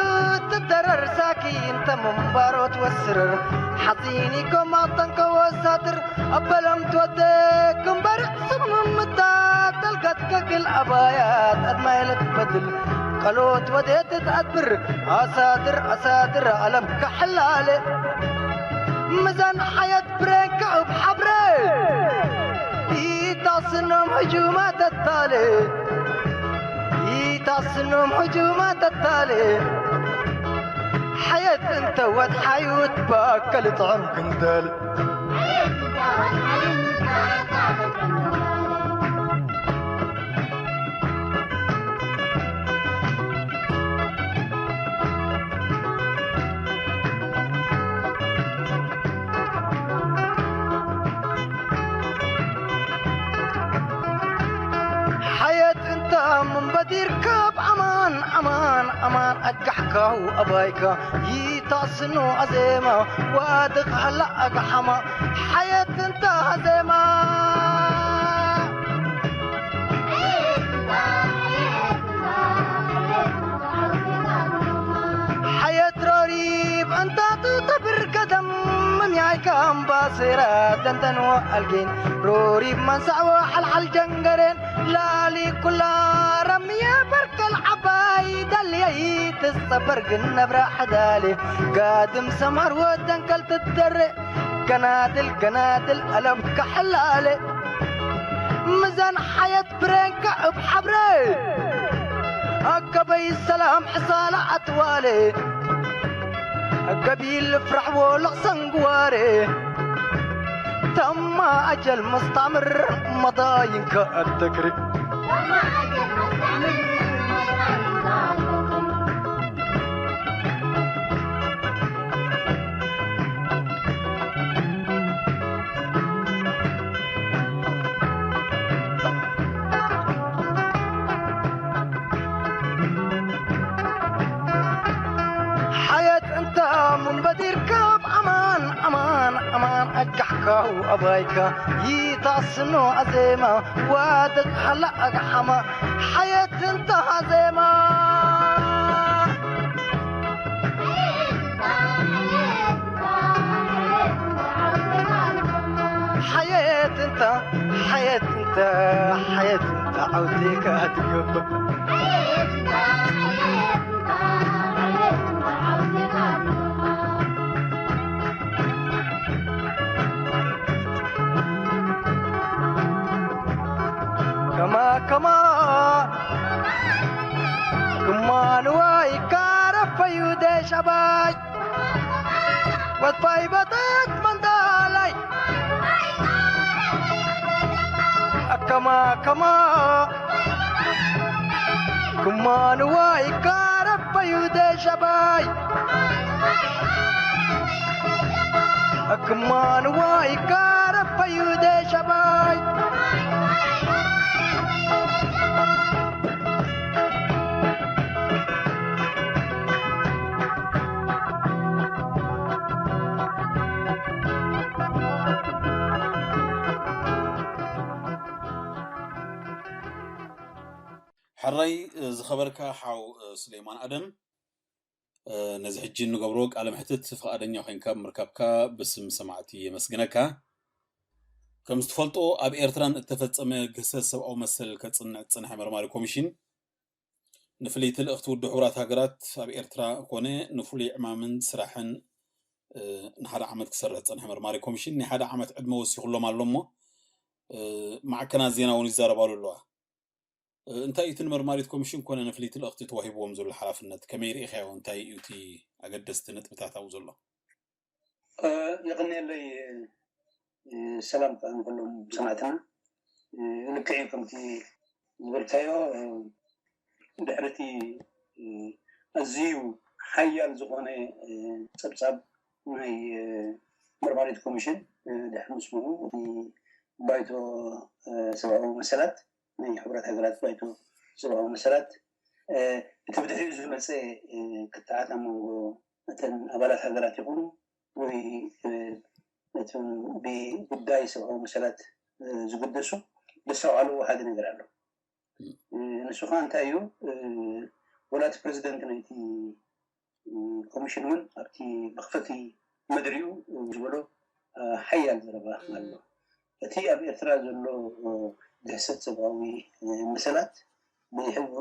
ትደረር ሳኪ እንተ ምንባሮ ትወስርር ሓፂኒ ኮማጠን ከወሳትር ኣበለም ትወደ ክንበርዕ ስምምታ ተልጋት ከግል ኣባያት ኣድማይለት በድል ቀሎት ወዴት ትኣድብር ኣሳድር ኣሳድር ኣለም ከሕላለ ምዛን ሓየት ብሬን ከእብ ሓብረ ይታስኖም ህጁማ ተታለ ይታስኖም ህጁማ ተታለ ሓየት እንተ ወት ሓዩት ባከል ጥዕም ክንደል ሓየት እንተ ጋሕካው ኣባይካ ይታስኖ ኣዜማ ዋድቕ ሃላ ኣግሓማ ሓየት እንታ ኣዜማ ሓየት ሮሪብ እንታቱ ተብር ገደም ምምያይካ ኣምባሴራ ደንደንዎ ኣልጌን ሮሪብ መንሳዕዎ ሓልሓል ጀንገሬን ላሊ ኩላ ረምየ በርከል ዓባይ ደልየይ ትሰበር ግን ነብራ ሓዳሌ ጋድም ሰምሃር ወደንከል ትደረ ገናድል ገናድል ኣለም ከሐላለ ምዘን ሓየት ብሬንካ እብ ሓብረ ኣከበይ ሰላም ሕሳላ ኣትዋለ ገቢል ፍራሕዎ ለቕሰንግዋረ ተማ ኣጀል መስታምር መዳይንከ ኣተክሪ ሓየት እንተ ምንበዲር ካብ ኣማን ኣማን ኣማን ኣጋሕካው ኣባይካ ይታስኖ ኣዜማ ዋደግ ሃላ ኣግሓማ ሓየት እንተ ሃዜማ ሓየት እንተ ሓየት እንተ ሓየት እንተ ዓውቴካ ትገብር ከማ ከማ ክማ ንዋይ ካረፈዩ ደሻባይ ወትፋይ በታት መንዳላይ ኣከማ ከማ ክማ ንዋይ ካረፈዩ ደሻባይ ኣክማ ንዋይ ካረፈዩ ደሻባይ ሕራይ ዝኸበርካ ሓው ስሌማን ኣደም፣ ነዚ ሕጂ እንገብሮ ቃለ መሕትት ፍቓደኛ ኮይንካ ብምርካብካ ብስም ሰማዕቲ የመስግነካ። ከም ዝትፈልጦ ኣብ ኤርትራን እተፈጸመ ግህሰት ሰብኣዊ መሰል ከጽንዕ ዝጸንሐ መርማሪ ኮሚሽን ንፍልይቲ ልእኽቲ ውድብ ሕቡራት ሃገራት ኣብ ኤርትራ ኮነ ንፍሉይ ዕማምን ስራሕን ንሓደ ዓመት ክሰርሕ ዝጸንሐ መርማሪ ኮሚሽን ናይ ሓደ ዓመት ዕድመ ወሲኹሎም ኣሎ እሞ ማዕከናት ዜና እውን ይዛረባሉ ኣለዋ። እንታይ እዩ እቲ ንመርማሪት ኮሚሽን ኮነ ንፍልይቲ ልእኽቲ ተዋሂብዎም ዘሎ ሓላፍነት ከመይ ርኢኻዮ እንታይ እዩ እቲ ኣገደስቲ ነጥብታት ኣብኡ ዘሎ? የቕንየለይ ሰላም ከኣ ንኩሎም ሰማዕትና። ልክዕ እዩ ከምቲ ዝበልካዮ ድሕሪ እቲ ኣዝዩ ሓያል ዝኾነ ጸብጻብ ናይ መርማሪት ኮሚሽን ድሕሪ ምስምዑ እቲ ባይቶ ሰብኣዊ መሰላት ናይ ሕቡራት ሃገራት ባይቶ ሰብኣዊ መሰላት እቲ ብድሕሪኡ ዝመፀ ክትዓት ኣብ መንጎ እተን ኣባላት ሃገራት ይኹኑ ወይ እቶም ብጉዳይ ሰብኣዊ መሰላት ዝግደሱ ዘስተውዓልዎ ሓደ ነገር ኣሎ። ንሱ ከዓ እንታይ እዩ? ወላ እቲ ፕረዚደንት ናይቲ ኮሚሽን እውን ኣብቲ መኽፈቲ መደሪኡ ዝበሎ ሓያል ዘረባ ኣሎ። እቲ ኣብ ኤርትራ ዘሎ ግህሰት ሰብኣዊ መሰላት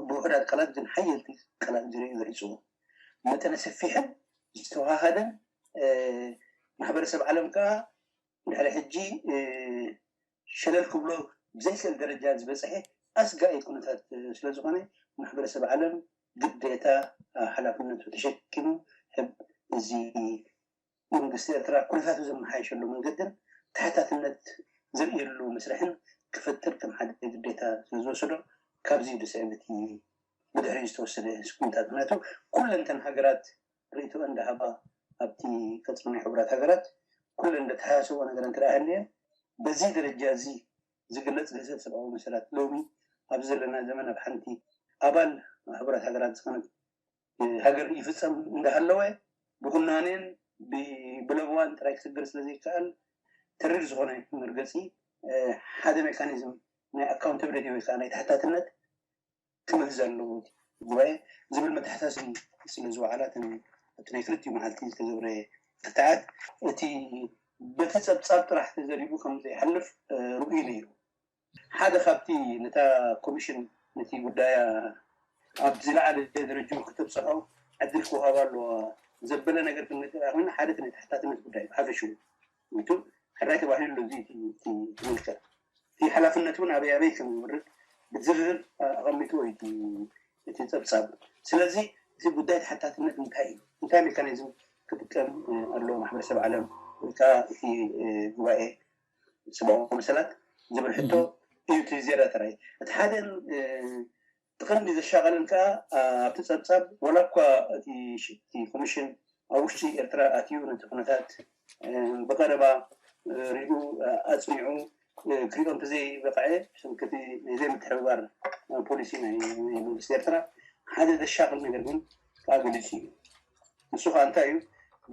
ብውሑዳት ቃላት ግን ሓየልቲ ቃላት ገይሩ እዩ ገሊፅዎ። መጠነ ሰፊሕን ዝተዋሃደን ማሕበረሰብ ዓለም ከዓ ድሕሪ ሕጂ ሸለል ክብሎ ብዘይክእል ደረጃ ዝበፅሐ ኣስጋኢ ኩነታት ስለዝኾነ ማሕበረሰብ ዓለም ግዴታ ሓላፍነቱ ተሸኪሙ ሕብ እዚ መንግስቲ ኤርትራ ኩነታቱ ዘመሓየሸሉ መንገድን ተሓታትነት ዘርእየሉ መስርሕን ክፈጥር ከም ሓደ ግዴታ ስለዝወሰዶ ካብዚ ዝስዕብ እቲ ብድሕሪ ዝተወሰደ ስጉምታት ምክንያቱ ኩለንተን ሃገራት ርእይቶ እንዳሃባ ኣብቲ ቀፅሪ ናይ ሕቡራት ሃገራት ኩለን እንደተሓሳሰብኦ ነገር እንተ ሃልየን በዚ ደረጃ እዚ ዝግለፅ ግህሰት ሰብኣዊ መሰላት ሎሚ ኣብዚ ዘለና ዘመን ኣብ ሓንቲ ኣባል ሕቡራት ሃገራት ዝኾነት ሃገር ይፍፀም እንዳሃለወ ብቁናኔን ብለበዋን ጥራይ ክስገር ስለዘይከኣል ተሪር ዝኾነ መርገፂ ሓደ ሜካኒዝም ናይ ኣካውንታብሊቲ ወይ ከዓ ናይ ተሓታትነት ክምህዝ ኣለዎ ጉባኤ ዝብል መተሓሳስቢ ስለ ዝወዓላ ኣብቲ ናይ ክልቲኡ መዓልቲ ዝተገብረ ክትዓት እቲ በቲ ፀብፃብ ጥራሕ ተዘሪቡ ከም ዘይሓልፍ ርኡይ ነይሩ። ሓደ ካብቲ ነታ ኮሚሽን ነቲ ጉዳያ ኣብ ዝለዓለ ደረጃ ክተብፅሖ ዕድል ክወሃባ ኣለዋ ዘበለ ነገር ክንርኢ ኮይና ሓደ እቲ ናይ ተሓታትነት ጉዳይ ብሓፈሽኡ ቱ ሕራይ ተባሂሉ ኣሎ። እዚ ትምልከት እቲ ሓላፍነት እውን ኣበይ ኣበይ ከም ዝወርድ ብዝርዝር ኣቐሚጥዎ እዩ እቲ ፀብፃብ። ስለዚ እቲ ጉዳይ ተሓታትነት እንታይ እዩ? እንታይ ሜካኒዝም ክጥቀም ኣለዎ ማሕበረሰብ ዓለም ወይ ከዓ እቲ ጉባኤ ሰብኣዊ መሰላት ዝብል ሕቶ እዩ እቲ ዝያዳ ተራይ። እቲ ሓደ እቲ ቀንዲ ዘሻቐለን ከዓ ኣብቲ ፀብፃብ ዋላ እኳ እቲ ኮሚሽን ኣብ ውሽጢ ኤርትራ ኣትዩ ነቲ ኩነታት ብቐረባ ሪኡ ኣፅኒዑ ክሪኦ እንተዘይበቕዐ ብሰንኪ እቲ ናይ ዘይምትሕብባር ፖሊሲ ናይ መንግስቲ ኤርትራ ሓደ ዘሻቕል ነገር ግን ከዓ ገሊፁ እዩ። ንሱ ከዓ እንታይ እዩ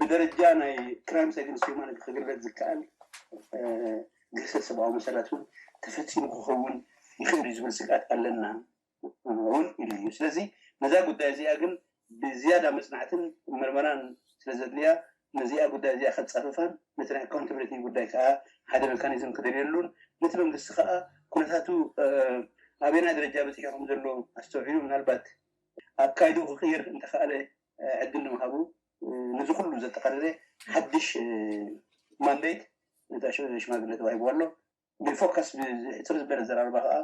ብደረጃ ናይ crimes against humanity ክግለፅ ዝከኣል ግህሰት ሰብኣዊ መሰላት እውን ተፈፂሙ ክኸውን ይኽእል እዩ ዝብል ስግኣት ኣለና እውን ኢሉ እዩ። ስለዚ ነዛ ጉዳይ እዚኣ ግን ብዝያዳ መፅናዕትን መርመራን ስለ ዘድልያ ነዚኣ ጉዳይ እዚኣ ከፃፍፋን ነቲ ናይ ኣካውንታብሊቲ ጉዳይ ከዓ ሓደ ሜካኒዝም ክደልየሉን ነቲ መንግስቲ ከዓ ኩነታቱ ኣበናይ ደረጃ በፂሑ ከም ዘሎ ኣስተውዒሉ ምናልባት ኣካይድኡ ክቕይር እንተኸኣለ ዕድል ንምሃቡ ነዚ ኩሉ ዘጠቓለለ ሓድሽ ማንዴት ነታ ሽማግለ ተዋሂብዋ ኣሎ። ብፎካስ ብሕፅር ዝበለ ዘራርባ ከዓ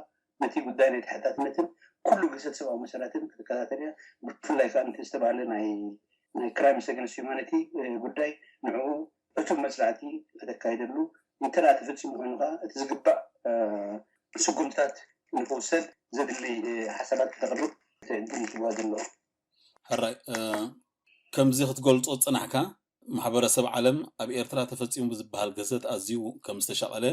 ነቲ ጉዳይ ናይ ተሓታትነትን ኩሉ ግህሰት ሰብኣዊ መሰላትን ክትከታተል እያ። ብፍላይ ከዓ ነቲ ዝተባህለ ናይ crimes against humanity ጉዳይ ንዕኡ ዕቱብ መፅናዕቲ ከተካይደሉ እንተ ተፈፂሙ ኮይኑ ከዓ እቲ ዝግባእ ስጉምትታት ንክውሰድ ዘድሊ ሓሳባት ከተቕርብ ዕድል ይህብዋ ዘሎ። ሕራይ ከምዚ ክትገልፆ ዝፅናሕካ ማሕበረሰብ ዓለም ኣብ ኤርትራ ተፈፂሙ ብዝበሃል ግህሰት ኣዝዩ ከም ዝተሻቐለ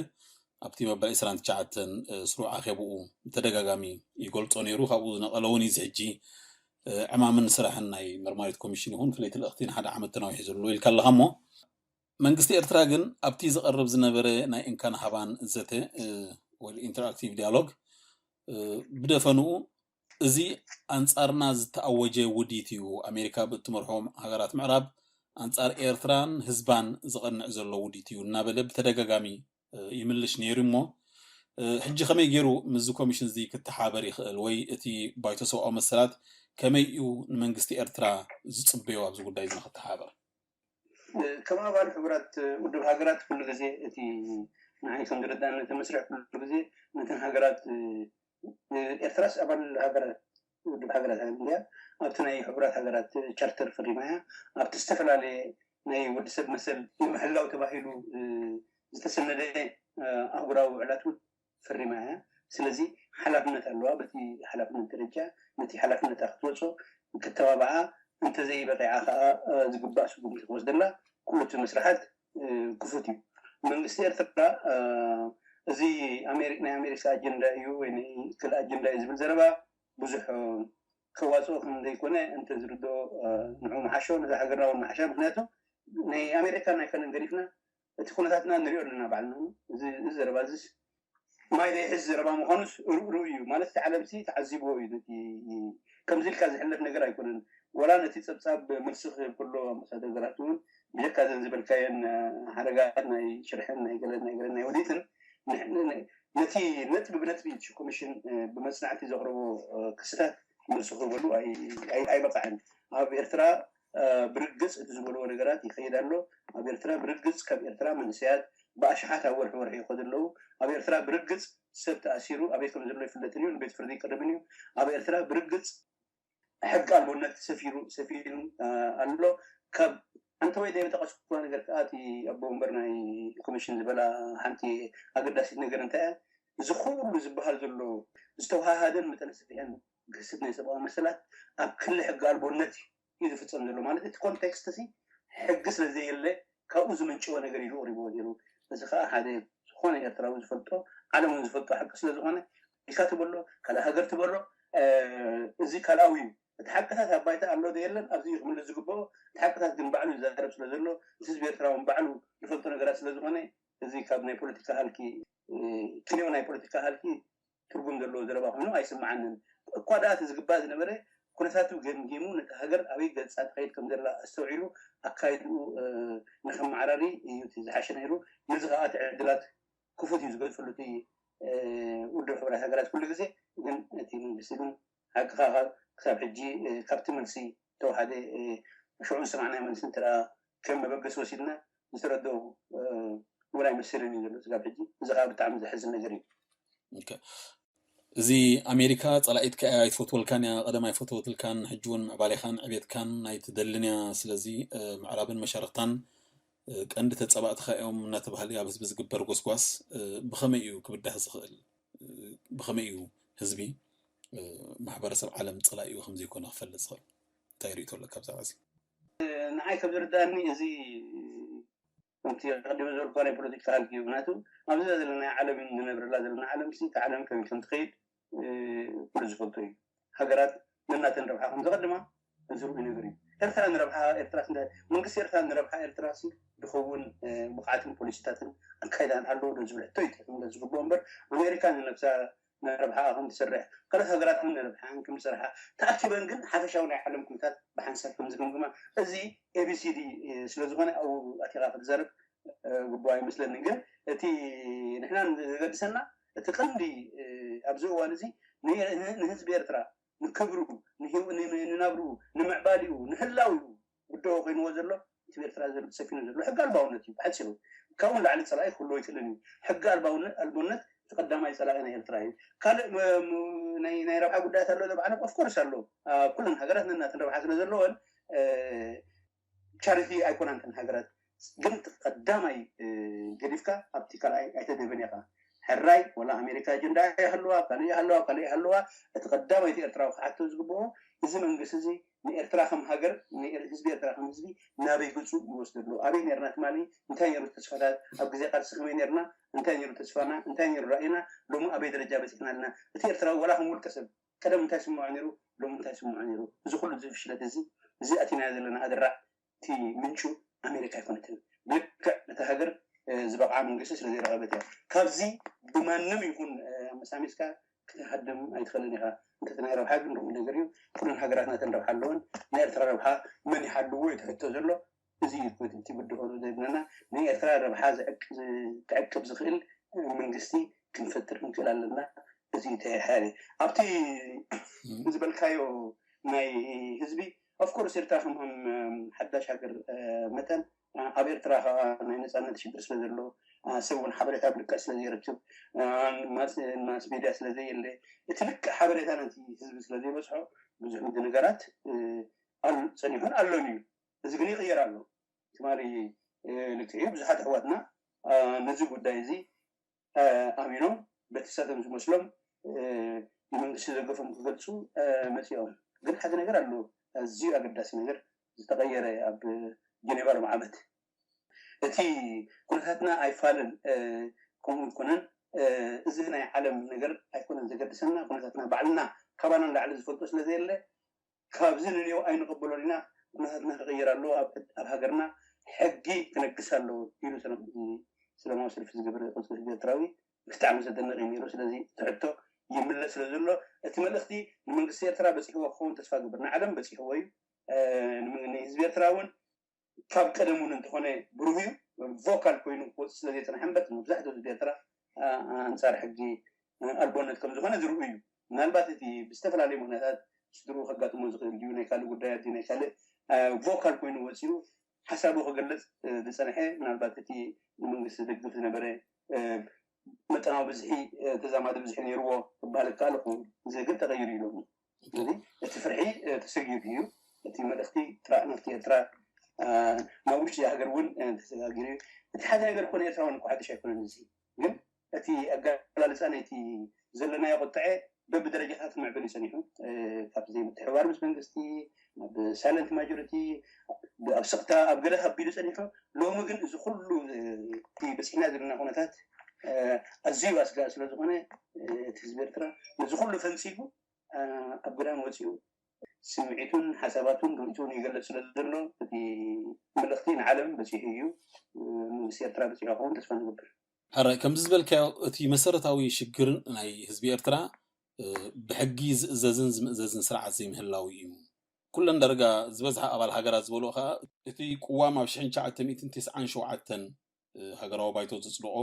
ኣብቲ መበል ዕስራን ትሽዓተን ስሩዕ ኣኼብኡ ብተደጋጋሚ ይገልፆ ነይሩ። ካብኡ ዝነቐለ እውን እዩ። እዚ ሕጂ ዕማምን ስራሕን ናይ መርማሪት ኮሚሽን ይኹን ፍለይቲ ልእኽቲ ንሓደ ዓመት ተናዊሑ ዘሎ ኢልካ ኣለኻ እሞ መንግስቲ ኤርትራ ግን ኣብቲ ዝቐርብ ዝነበረ ናይ እንካን ሃባን ዘተ ወይ interactive dialogue ብደፈንኡ እዚ ኣንጻርና ዝተኣወጀ ውዲት እዩ፣ ኣሜሪካ ብእትመርሖም ሃገራት ምዕራብ ኣንጻር ኤርትራን ህዝባን ዝቐንዕ ዘሎ ውዲት እዩ እናበለ ብተደጋጋሚ ይምልሽ ነይሩ እሞ ሕጂ ከመይ ገይሩ ምስዚ ኮሚሽን እዚ ክተሓበር ይኽእል ወይ እቲ ባይቶ ሰብኣዊ መሰላት ከመይ እዩ ንመንግስቲ ኤርትራ ዝፅበዮ ኣብዚ ጉዳይ እዚ ንክተሓበር? ከም ኣባል ሕቡራት ውድብ ሃገራት ኩሉ ግዜ እቲ ንዓይ ከም ዝርዳእኒ እቲ መስርሕ ኩሉ ግዜ ነተን ሃገራት ኤርትራስ ኣባል ሃገራት ውድብ ሃገራት እንድያ ኣብቲ ናይ ሕቡራት ሃገራት ቻርተር ፈሪማ እያ ኣብቲ ዝተፈላለየ ናይ ወዲ ሰብ መሰል ንምሕላው ተባሂሉ ዝተሰነደ ኣህጉራዊ ውዕላት እውን ፈሪማ እያ። ስለዚ ሓላፍነት ኣለዋ። በቲ ሓላፍነት ደረጃ ነቲ ሓላፍነታ ክትወፅኦ ክተባብዓ እንተዘይበቂዓ ከዓ ዝግባእ ስጉምቲ ክወስደላ ኩሉ እቲ መስርሓት ክፉት እዩ። መንግስቲ ኤርትራ እዚ ናይ ኣሜሪካ ኣጀንዳ እዩ ወይ ናይ ክል ኣጀንዳ እዩ ዝብል ዘረባ ብዙሕ ከዋፅኦ ከም ዘይኮነ እንተ ዝርድኦ ንዑ መሓሾ ነዛ ሃገርና እውን መሓሻ ምክንያቱ ናይ ኣሜሪካ ናይ ከለን ገዲፍና እቲ ኩነታትና ንሪኦ ኣለና ባዕልና እዚ ዘረባ እዚ ማይ ዘይሕዝ ዘረባ ምኳኑስ ርኡ እዩ ማለት እቲ ዓለም ሲ ተዓዚብዎ እዩ ነቲ ከምዚ ኢልካ ዝሕለፍ ነገር ኣይኮነን ወላ ነቲ ፀብፃብ መልሲ ክህብ ከሎ ኣምባሳደር ገራት እውን ብጀካ ዘን ዝበልካየን ሓረጋት ናይ ሽርሕን ናይ ገለን ናይ ገለን ናይ ወዲትን ነቲ ነጥቢ ብነጥቢ ኮሚሽን ብመፅናዕቲ ዘቕረቦ ክስታት መልሲ ክህበሉ ኣይበቃዕን ኣብ ኤርትራ ብርግፅ እቲ ዝበልዎ ነገራት ይኸይድ ኣሎ ኣብ ኤርትራ ብርግፅ ካብ ኤርትራ መንእሰያት ብኣሽሓት ኣብ ወርሒ ወርሒ ይኸዱ ኣለዉ ኣብ ኤርትራ ብርግፅ ሰብ ተኣሲሩ ኣበይ ከም ዘሎ ይፍለጥን እዩ ንቤት ፍርዲ ይቀርብን እዩ ኣብ ኤርትራ ብርግፅ ሕጊ ኣልቦነት ሰፊሩ ሰፊኑ ኣሎ ካብ ኣንተ ወይ ዘይጠቀስኩ ነገር ከዓ እቲ ኣቦ ወንበር ናይ ኮሚሽን ዝበላ ሓንቲ ኣገዳሲት ነገር እንታይ እያ እዚ ኩሉ ዝበሃል ዘሎ ዝተወሃሃደን መጠነ ስፍሐን ግህሰት ናይ ሰብኣዊ መሰላት ኣብ ክሊ ሕጊ ኣልቦነት እዩ ዝፍፀም ዘሎ ማለት እቲ ኮንቴክስት ሲ ሕጊ ስለዘየለ ካብኡ ዝምንጭወ ነገር ኢሉ ቅሪብዎ ነይሩ እዚ ከዓ ሓደ ዝኾነ ኤርትራዊ ዝፈልጦ ዓለም እውን ዝፈልጦ ሓቂ ስለዝኾነ ኢልካ ትበሎ ካልእ ሃገር ትበሎ እዚ ካልኣዊ እዩ እቲ ሓቅታት ኣብ ባይታ ኣሎ ዶ የለን ኣብዚ እዩ ክምልስ ዝግብኦ። እቲ ሓቅታት ግን ባዕሉ ይዛረብ ስለ ዘሎ፣ እቲ ህዝቢ ኤርትራ እውን ባዕሉ ዝፈልጦ ነገራት ስለ ዝኾነ፣ እዚ ካብ ናይ ፖለቲካ ሃልኪ፣ ክልዮ ናይ ፖለቲካ ሃልኪ ትርጉም ዘለዎ ዘረባ ኮይኑ ኣይስምዓንን። እኳ ደኣ እቲ ዝግባእ ዝነበረ ኩነታቱ ገምጊሙ፣ ነቲ ሃገር ኣበይ ገጻ ትኸይድ ከም ዘላ ኣስተውዒሉ ኣካይድኡ ንኸመዓራሪ እዩ እቲ ዝሓሸ ነይሩ። ነዚ ከዓ እቲ ዕድላት ክፉት እዩ ዝገድፈሉ እቲ ውድብ ሕቡራት ሃገራት ኩሉ ግዜ። ግን እቲ መንግስቲ ግን ሓቅኻ ክሳብ ሕጂ ካብቲ መልሲ ተዋሓደ ሽዑ ዝሰማዕናዮ መልሲ እንተ ከም መበገሲ ወሲድና ዝተረድኦ እውን ኣይመስልን እዩ ዘሎ ስጋብ ሕጂ። እዚ ከዓ ብጣዕሚ ዘሕዝን ነገር እዩ። እዚ ኣሜሪካ ጸላኢትካ እያ ኣይትፈትወልካን እያ ቀደም ኣይፈተወትልካን ሕጂ እውን ምዕባሌኻን ዕቤትካን ኣይትደልን እያ። ስለዚ ምዕራብን መሻርክታን ቀንዲ ተጸባእትኻ እዮም እናተባህለ ኣብ ህዝቢ ዝግበር ጎስጓስ ብኸመይ እዩ ክብዳህ ዝኽእል? ብኸመይ እዩ ህዝቢ ማሕበረሰብ ዓለም ጸላኢኡ ከምዘይኮነ ክፈልጥ ዝኽእል? እንታይ ርእቶ ኣለካ ብዛዕባ እዚ? ንዓይ ከም ዝርዳእኒ እዚ ከምቲ ቀዲመ ዝበልኩ ናይ ፖለቲካ ሃልኪ እዩ። ምክንያቱ ኣብዚ ዘለናዮ ዓለም ንነብረላ ዘለና ዓለም ሲ እታ ዓለም ከመይ ከም ትኸይድ ኩሉ ዝፈልጦ እዩ። ሃገራት ነናተን ረብሓ ከም ዘቐድማ ዝርኡ ነገር እዩ። ኤርትራ ንረብሓ ኤርትራ መንግስቲ ኤርትራ ንረብሓ ኤርትራ ሲ ድኸውን ብቕዓትን ፖሊሲታትን ኣካይዳን ኣለዎ ዶ ዝብል ሕቶ እዩ ዝግብኦ እምበር ኣሜሪካ ንነብሳ ንረብሓ ከም ትሰርሕ ካልኦት ሃገራት እውን ንረብሓ ከም ዝሰርሓ ተኣኪበን ግን ሓፈሻዊ ናይ ዓለም ኩነታት ብሓንሳብ ከም ዝግምግማ እዚ ኤቢሲዲ ስለዝኾነ ኣብኡ ኣቲኻ ክትዛረብ ግቡእ ኣይመስለንን። ግን እቲ ንሕና ዘገድሰና እቲ ቀንዲ ኣብዚ እዋን እዚ ንህዝቢ ኤርትራ ንክብሩ ንናብርኡ ንምዕባሊኡ ንህላዊኡ ጉዳዩ ኮይንዎ ዘሎ እቲ ኤርትራ ሰፊኑ ዘሎ ሕጊ ኣልባውነት እዩ ብሓፂሩ። ካብኡ ንላዕሊ ፀላኢ ክህልዎ ኣይክእልን እዩ። ሕጊ ኣልባውነት ኣልቦነት እቲ ቀዳማይ ፀላኢ ናይ ኤርትራ እዩ። ካልእ ናይ ረብሓ ጉዳያት ኣሎ ዘበዓለ ኦፍኮርስ ኣሎ። ኩለን ሃገራት ነናተን ረብሓ ስለ ዘለወን ቻሪቲ ኣይኮናን ተን ሃገራት። ግን ቀዳማይ ገዲፍካ ኣብቲ ካልኣይ ኣይተደብን ኢኻ። ሕራይ ወላ ኣሜሪካ ኣጀንዳ ይሃለዋ ካልእ ይሃለዋ ካልእ ይሃለዋ እቲ ቀዳማይ እቲ ኤርትራዊ ክሓቶ ዝግብኦ እዚ መንግስቲ እዚ ንኤርትራ ከም ሃገር ህዝቢ ኤርትራ ከም ህዝቢ ናበይ ገፁ ይወስደሉ ኣበይ ነርና ትማሊ እንታይ ነሩ ተስፋታት ኣብ ግዜ ቃልሲ ከመይ ነርና እንታይ ነሩ ተስፋና እንታይ ነሩ ራእይና ሎሚ ኣበይ ደረጃ በፂሕና ኣለና እቲ ኤርትራዊ ወላ ከም ውልቀ ሰብ ቀደም እንታይ ስምዖ ነሩ ሎሚ እንታይ ስምዖ ነሩ እዚ ኩሉ እዚ ፍሽለት እዚ እዚ ኣቲናዮ ዘለና ኣደራዕ እቲ ምንጩ ኣሜሪካ ኣይኮነትን። ብልክዕ ነታ ሃገር ዝበቕዓ መንግስቲ ስለ ዘይረኸበት እያ። ካብዚ ብማንም ይኹን ኣመሳሚስካ ክትሃድም ኣይትኽእልን ኢኻ። እንተ ናይ ረብሓ ግን ርኡይ ነገር እዩ። ኩለን ሃገራት ናተን ረብሓ ኣለወን። ናይ ኤርትራ ረብሓ መን ይሓልዎ እዩ እቲ ሕቶ ዘሎ። እዚ እዩ እቲ ብድሆ ዘይብለና ናይ ኤርትራ ረብሓ ክዕቅብ ዝኽእል መንግስቲ ክንፈጥር ክንክእል ኣለና። እዚ ተያያሪ ኣብቲ ዝበልካዮ ናይ ህዝቢ ኦፍኮርስ ኤርትራ ከም ሓዳሽ ሃገር መጠን ኣብ ኤርትራ ከዓ ናይ ነፃነት ሽግር ስለ ዘሎ ሰብ እውን ሓበሬታ ብልክዕ ስለ ዘይረክብ ማስ ሜድያ ስለ ዘየለ እቲ ልክዕ ሓበሬታ ነቲ ህዝቢ ስለ ዘይበፅሖ ብዙሕ ምድንጋራት ጸኒሑን ኣሎን እዩ። እዚ ግን ይቕየር ኣሎ። ትማሊ ልክዕ እዩ ብዙሓት ኣሕዋትና ነዚ ጉዳይ እዚ ኣሚኖም በቲ ሳቶም ዝመስሎም ንመንግስቲ ዘገፎም ክገልፁ መፂኦም። ግን ሓደ ነገር ኣሎ ኣዝዩ ኣገዳሲ ነገር ዝተቐየረ ኣብ ጀኔቫ ሎም ዓመት እቲ ኩነታትና ኣይፋልን ከምኡ ይኮነን እዚ ናይ ዓለም ነገር ኣይኮነን ዘገድሰና ኩነታትና ባዕልና ካባና ንላዕሊ ዝፈልጦ ስለ ዘየለ ካብዚ ንሪኦ ኣይንቕበሎን ኢና። ኩነታትና ክቕየር ኣለዎ። ኣብ ኣብ ሃገርና ሕጊ ክነግስ ኣለዎ ኢሉ ሰላም- ሰላማዊ ሰልፊ ዝገበረ ቅጽል ህዝቢ ኤርትራዊ ብጣዕሚ ዘደንቕ እዩ ነይሩ። ስለዚ እቲ ሕቶ ይምለስ ስለ ዘሎ እቲ መልእኽቲ ንመንግስቲ ኤርትራ በፂሕዎ ክኸውን ተስፋ ግብር። ንዓለም በፂሕዎ እዩ። እ፣ ንመ- ንህዝቢ ኤርትራ እውን ካብ ቀደም እውን እንተኾነ ብሩህ እዩ። ቮካል ኮይኑ ክወፅእ ስለ ዘይፀንሐ እምበር መብዛሕትኡ ህዝቢ ኤርትራ እ፣ ኣንፃር ሕጊ እ፣ ኣልቦነት ከም ዝኾነ ዝርኡ እዩ። ምናልባት እቲ ብዝተፈላለዩ ምክንያታት ስድርኡ ከጋጥሞ ዝኽእል ድዩ ናይ ካልእ ጉዳያት ድዩ ናይ ካልእ እ፣ ቮካል ኮይኑ ወፂኡ ሓሳቡ ክገልፅ እ፣ ዝፀንሐ ምናልባት እቲ ንመንግስቲ ዝደግፍ ዝነበረ እ፣ መጠናዊ ብዝሒ እ፣ ተዛማዲ ብዝሒ ነይርዎ ክበሃል ይከኣል ይኸውን። እዚ ግን ተቐይሩ እዩ ሎሚ። ስለዚ እቲ ፍርሒ እ፣ ተሰጊሩ እዩ። እቲ መልእኽቲ ጥራእ ናብቲ ኤርትራ እ፣ ናብ ውሽጢ ሃገር እውን እ፣ ተሰጋጊሩ እዩ። እቲ ሓደ ነገር ኮነ ኤርትራውያን እኮ ሓድሽ ኣይኮነን። እዚ ግን እቲ ኣገላልፃ ናይቲ ዘለናዮ ቁጥዐ በብደረጃታት ክምዕብል እዩ ፀኒሑ። እ፣ ካብ ዘይምትሕብባር ምስ መንግስቲ ናብ ሳይለንት ማጆሪቲ ኣብ ስቕታ ኣብ ገለ ከቢሉ ፀኒሑ። ሎሚ ግን እዚ ኩሉ እ፣ እቲ በፂሕና ዘለና ኩነታት እ፣ ኣዝዩ ኣስጋኢ ስለ ዝኾነ እ፣ እቲ ህዝቢ ኤርትራ ነዚ ኩሉ ፈንፂጉ እ፣ ኣብ ግዳም ወፂኡ ስምዒቱን ሓሳባቱን ርእይቱን ይገልጽ ስለ ዘሎ እቲ መልእኽቲ ንዓለም በጺሑ እዩ። መንግስቲ ኤርትራ በጺሑ ክኸውን ተስፋ ንገብር። ሕራይ ከምዚ ዝበልካዮ እቲ መሰረታዊ ሽግር ናይ ህዝቢ ኤርትራ ብሕጊ ዝእዘዝን ዝምእዘዝን ስርዓት ዘይምህላው እዩ። ኩለን ዳርጋ ዝበዝሓ ኣባል ሃገራት ዝበልኦ ከዓ እቲ ቅዋም ኣብ ሽሕን ትሽዓተ ሚእትን ተስዓን ሸውዓተን ሃገራዊ ባይቶ ዘፅድቆ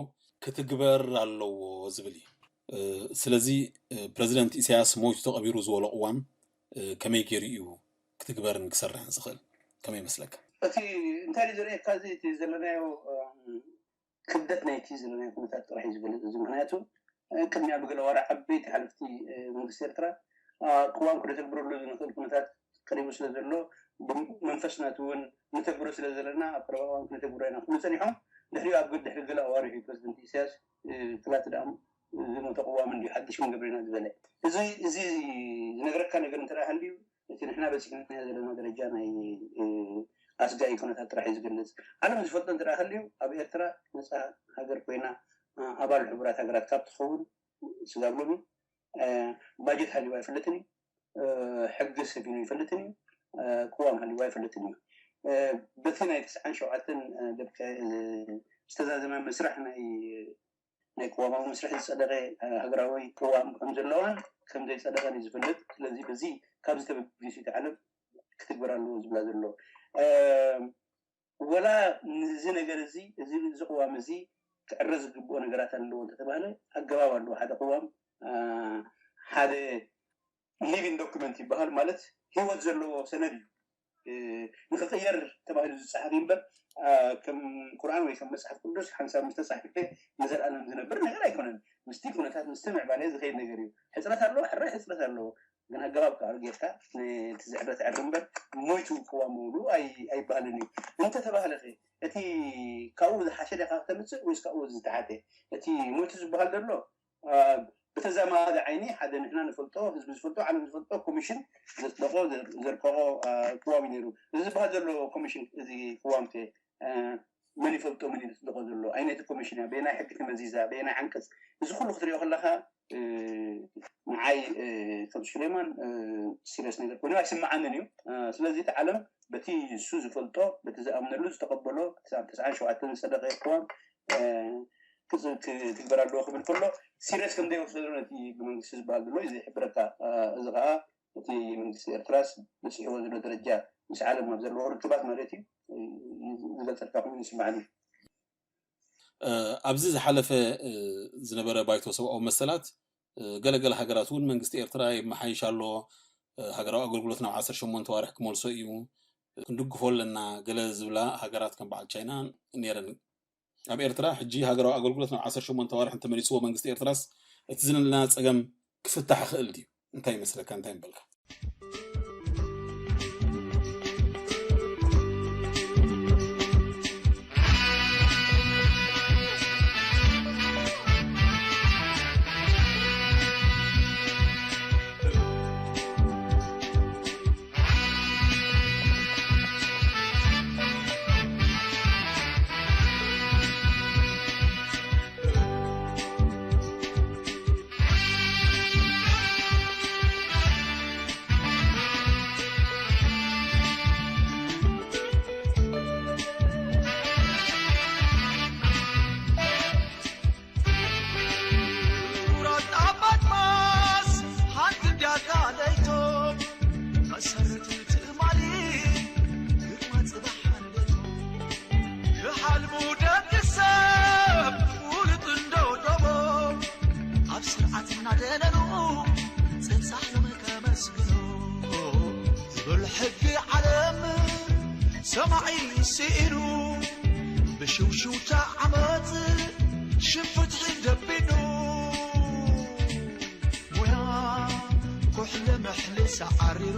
ክትግበር ኣለዎ ዝብል እዩ። ስለዚ ፕረዚደንት ኢሳያስ ሞይቱ ተቐቢሩ ዝበሎ ቅዋም ከመይ ገይሩ እዩ ክትግበርን ክሰርሕን ዝኽእል? ከመይ ይመስለካ? እቲ እንታይ እዩ ዘርእየካ እዚ እቲ ዘለናዮ ክብደት ናይቲ ዘለናዮ ኩነታት ጥራሕ እዩ ዝገልፅ። እዚ ምክንያቱ ቅድሚያ ብገለ ዋላ ዓበይቲ ሓለፍቲ መንግስቲ ኤርትራ ቅዋም ክነተግብረሉ ንኽእል ኩነታት ቀሪቡ ስለ ዘሎ መንፈስ ናቱ እውን ንተግብሮ ስለ ዘለና ኣብ ቀረባ እዋን ክነተግብሮ ኢና ክብሉ ፀኒሖም። ድሕሪኡ ኣብ ድሕሪ ገለ ኣዋርሕ እዩ ፕረዚደንት ኢሳያስ ክላት ደኣ ዝሞተ ቅዋም እንዲ ሓድሽ ክንገብር ኢና ዝበለ። እዚ እዚ ዝነግረካ ነገር እንተ ሃልዩ እቲ ንሕና በፂሕናዮ ዘለና ደረጃ ናይ ኣስጋኢ ኩነታት ጥራሕ እዩ ዝገልፅ። ዓለም ዝፈልጦ እንተ ሃልዩ ኣብ ኤርትራ ነፃ ሃገር ኮይና ኣባል ሕቡራት ሃገራት ካብ ትኸውን ስጋብ ሎሚ ባጀት ሃልዩ ኣይፈልጥን እዩ። ሕጊ ሰፊኑ ይፈልጥን እዩ። ቅዋም ሃልዩ ኣይፈልጥን እዩ። በቲ ናይ ተስዓን ሸውዓተን ዝተዛዘመ መስራሕ ናይ ናይ ቅዋማዊ መስርሕ ዝፀደቐ ሃገራዊ ቅዋም ከም ዘለዋን ከም ዘይፀደቐን እዩ ዝፈልጥ። ስለዚ በዚ ካብዚ ተበጊሱ እቲ ዓለም ክትግበር ኣለዎ ዝብላ ዘሎ ወላ ንዚ ነገር እዚ እዚ እዚ ቅዋም እዚ ክዕረ ዝግብኦ ነገራት ኣለዎ እንተተባህለ ኣገባብ ኣለዎ። ሓደ ቅዋም ሓደ ሊቪንግ ዶክመንት ይበሃል፣ ማለት ህይወት ዘለዎ ሰነድ እዩ። ንክቅየር ተባሂሉ ዝፀሓፍ እዩ እምበር ከም ቁርኣን ወይ ከም መፅሓፍ ቅዱስ ሓንሳብ ምስ ተፃሒፈ ንዘለኣለም ዝነብር ነገር ኣይኮነን። ምስቲ ኩነታት ምስቲ ምዕባለ ዝኸይድ ነገር እዩ። ሕፅረት ኣለዎ፣ ሕራይ ሕፅረት ኣለዎ። ግን ኣገባብ ከዓ ጌርካ ነቲ ዝሕረት ዕር እምበር ሞይቱ ክዋም ምብሉ ኣይበሃልን እዩ። እንተተባህለ እቲ ካብኡ ዝሓሸ ዲኻ ክተምፅእ ወይስ ካብኡ ዝተሓተ? እቲ ሞይቱ ዝበሃል ዘሎ ብተዛማዲ ዓይኒ ሓደ ንሕና ንፈልጦ ህዝቢ ዝፈልጦ ዓለም ዝፈልጦ ኮሚሽን ዘፅደቆ ዘርቀቆ ቅዋም እዩ ነይሩ። እዚ ዝበሃል ዘሎ ኮሚሽን እዚ ቅዋም ከ መን ይፈልጦ መን እዩ ዘፅደቆ ዘሎ? ኣይነቲ ኮሚሽን እያ? በየናይ ሕጊ ተመዚዛ? በየናይ ዓንቀፅ? እዚ ኩሉ ክትሪኦ ከለካ ንዓይ ከም ሱሌማን ሲሪየስ ነገር ኮይኑ ኣይስምዓንን እዩ። ስለዚ እቲ ዓለም በቲ ንሱ ዝፈልጦ በቲ ዝኣምነሉ ዝተቀበሎ ክሳብ ተስዓን ሸውዓተን ዝፀደቀ ቅዋም ክትግበር ኣለዎ ክብል ከሎ ሲሪየስ ከም ዘይወሰዶ ነቲ ህገ መንግስቲ ዝበሃል ዘሎ እዩ ዝሕብረካ። እዚ ከዓ እቲ መንግስቲ ኤርትራስ በፂሕዎ ዘሎ ደረጃ ምስ ዓለም ኣብ ዘለዎ ርክባት ማለት እዩ ዝገልፀልካ ኮይኑ ይስምዓኒ። ኣብዚ ዝሓለፈ ዝነበረ ባይቶ ሰብኣዊ መሰላት ገለገለ ሃገራት እውን መንግስቲ ኤርትራ የመሓይሽ ኣሎ፣ ሃገራዊ ኣገልግሎት ናብ ዓሰርተ ሸሞንተ ዋርሕ ክመልሶ እዩ፣ ክንድግፎ ኣለና ገለ ዝብላ ሃገራት ከም በዓል ቻይና ነይረን። ኣብ ኤርትራ ሕጂ ሃገራዊ ኣገልግሎት ናብ ዓሰርተ ሸሞንተ ዋርሕ እንተመሊስዎ መንግስቲ ኤርትራስ እቲ ዝነለና ፀገም ክፍታሕ ይኽእል ድዩ? እንታይ ይመስለካ? እንታይ ምበልካ? ሰማዒ ስኢኑ ብሽውሽውታ ዓመት ሽም ፍትሒ ደቢኑ ሙያ ኩሕለ መሕለ ሰዓሪሩ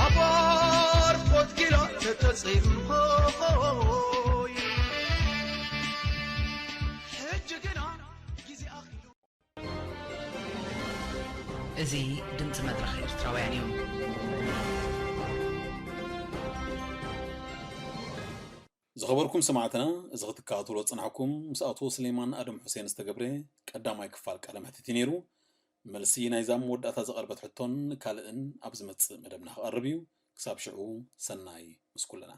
ኣባር ቆትጊላ ተተፀይሩ ኾይ ሕጂ ግና ጊዜ ኣኺሉ እዚ ድምፂ መድረኽ ኤርትራውያን እዩ። ዝኸበርኩም ሰማዕትና፣ እዚ ክትከታተሎ ዝጸናሕኩም ምስ ኣቶ ስሌማን ኣደም ሑሴን ዝተገብረ ቀዳማይ ክፋል ቃለ መሕትት እዩ ነይሩ። መልሲ ናይዛ መወዳእታ ዝቐርበት ሕቶን ካልእን ኣብ ዝመጽእ መደብና ክቐርብ እዩ። ክሳብ ሽዑ ሰናይ ምስ ኩልና።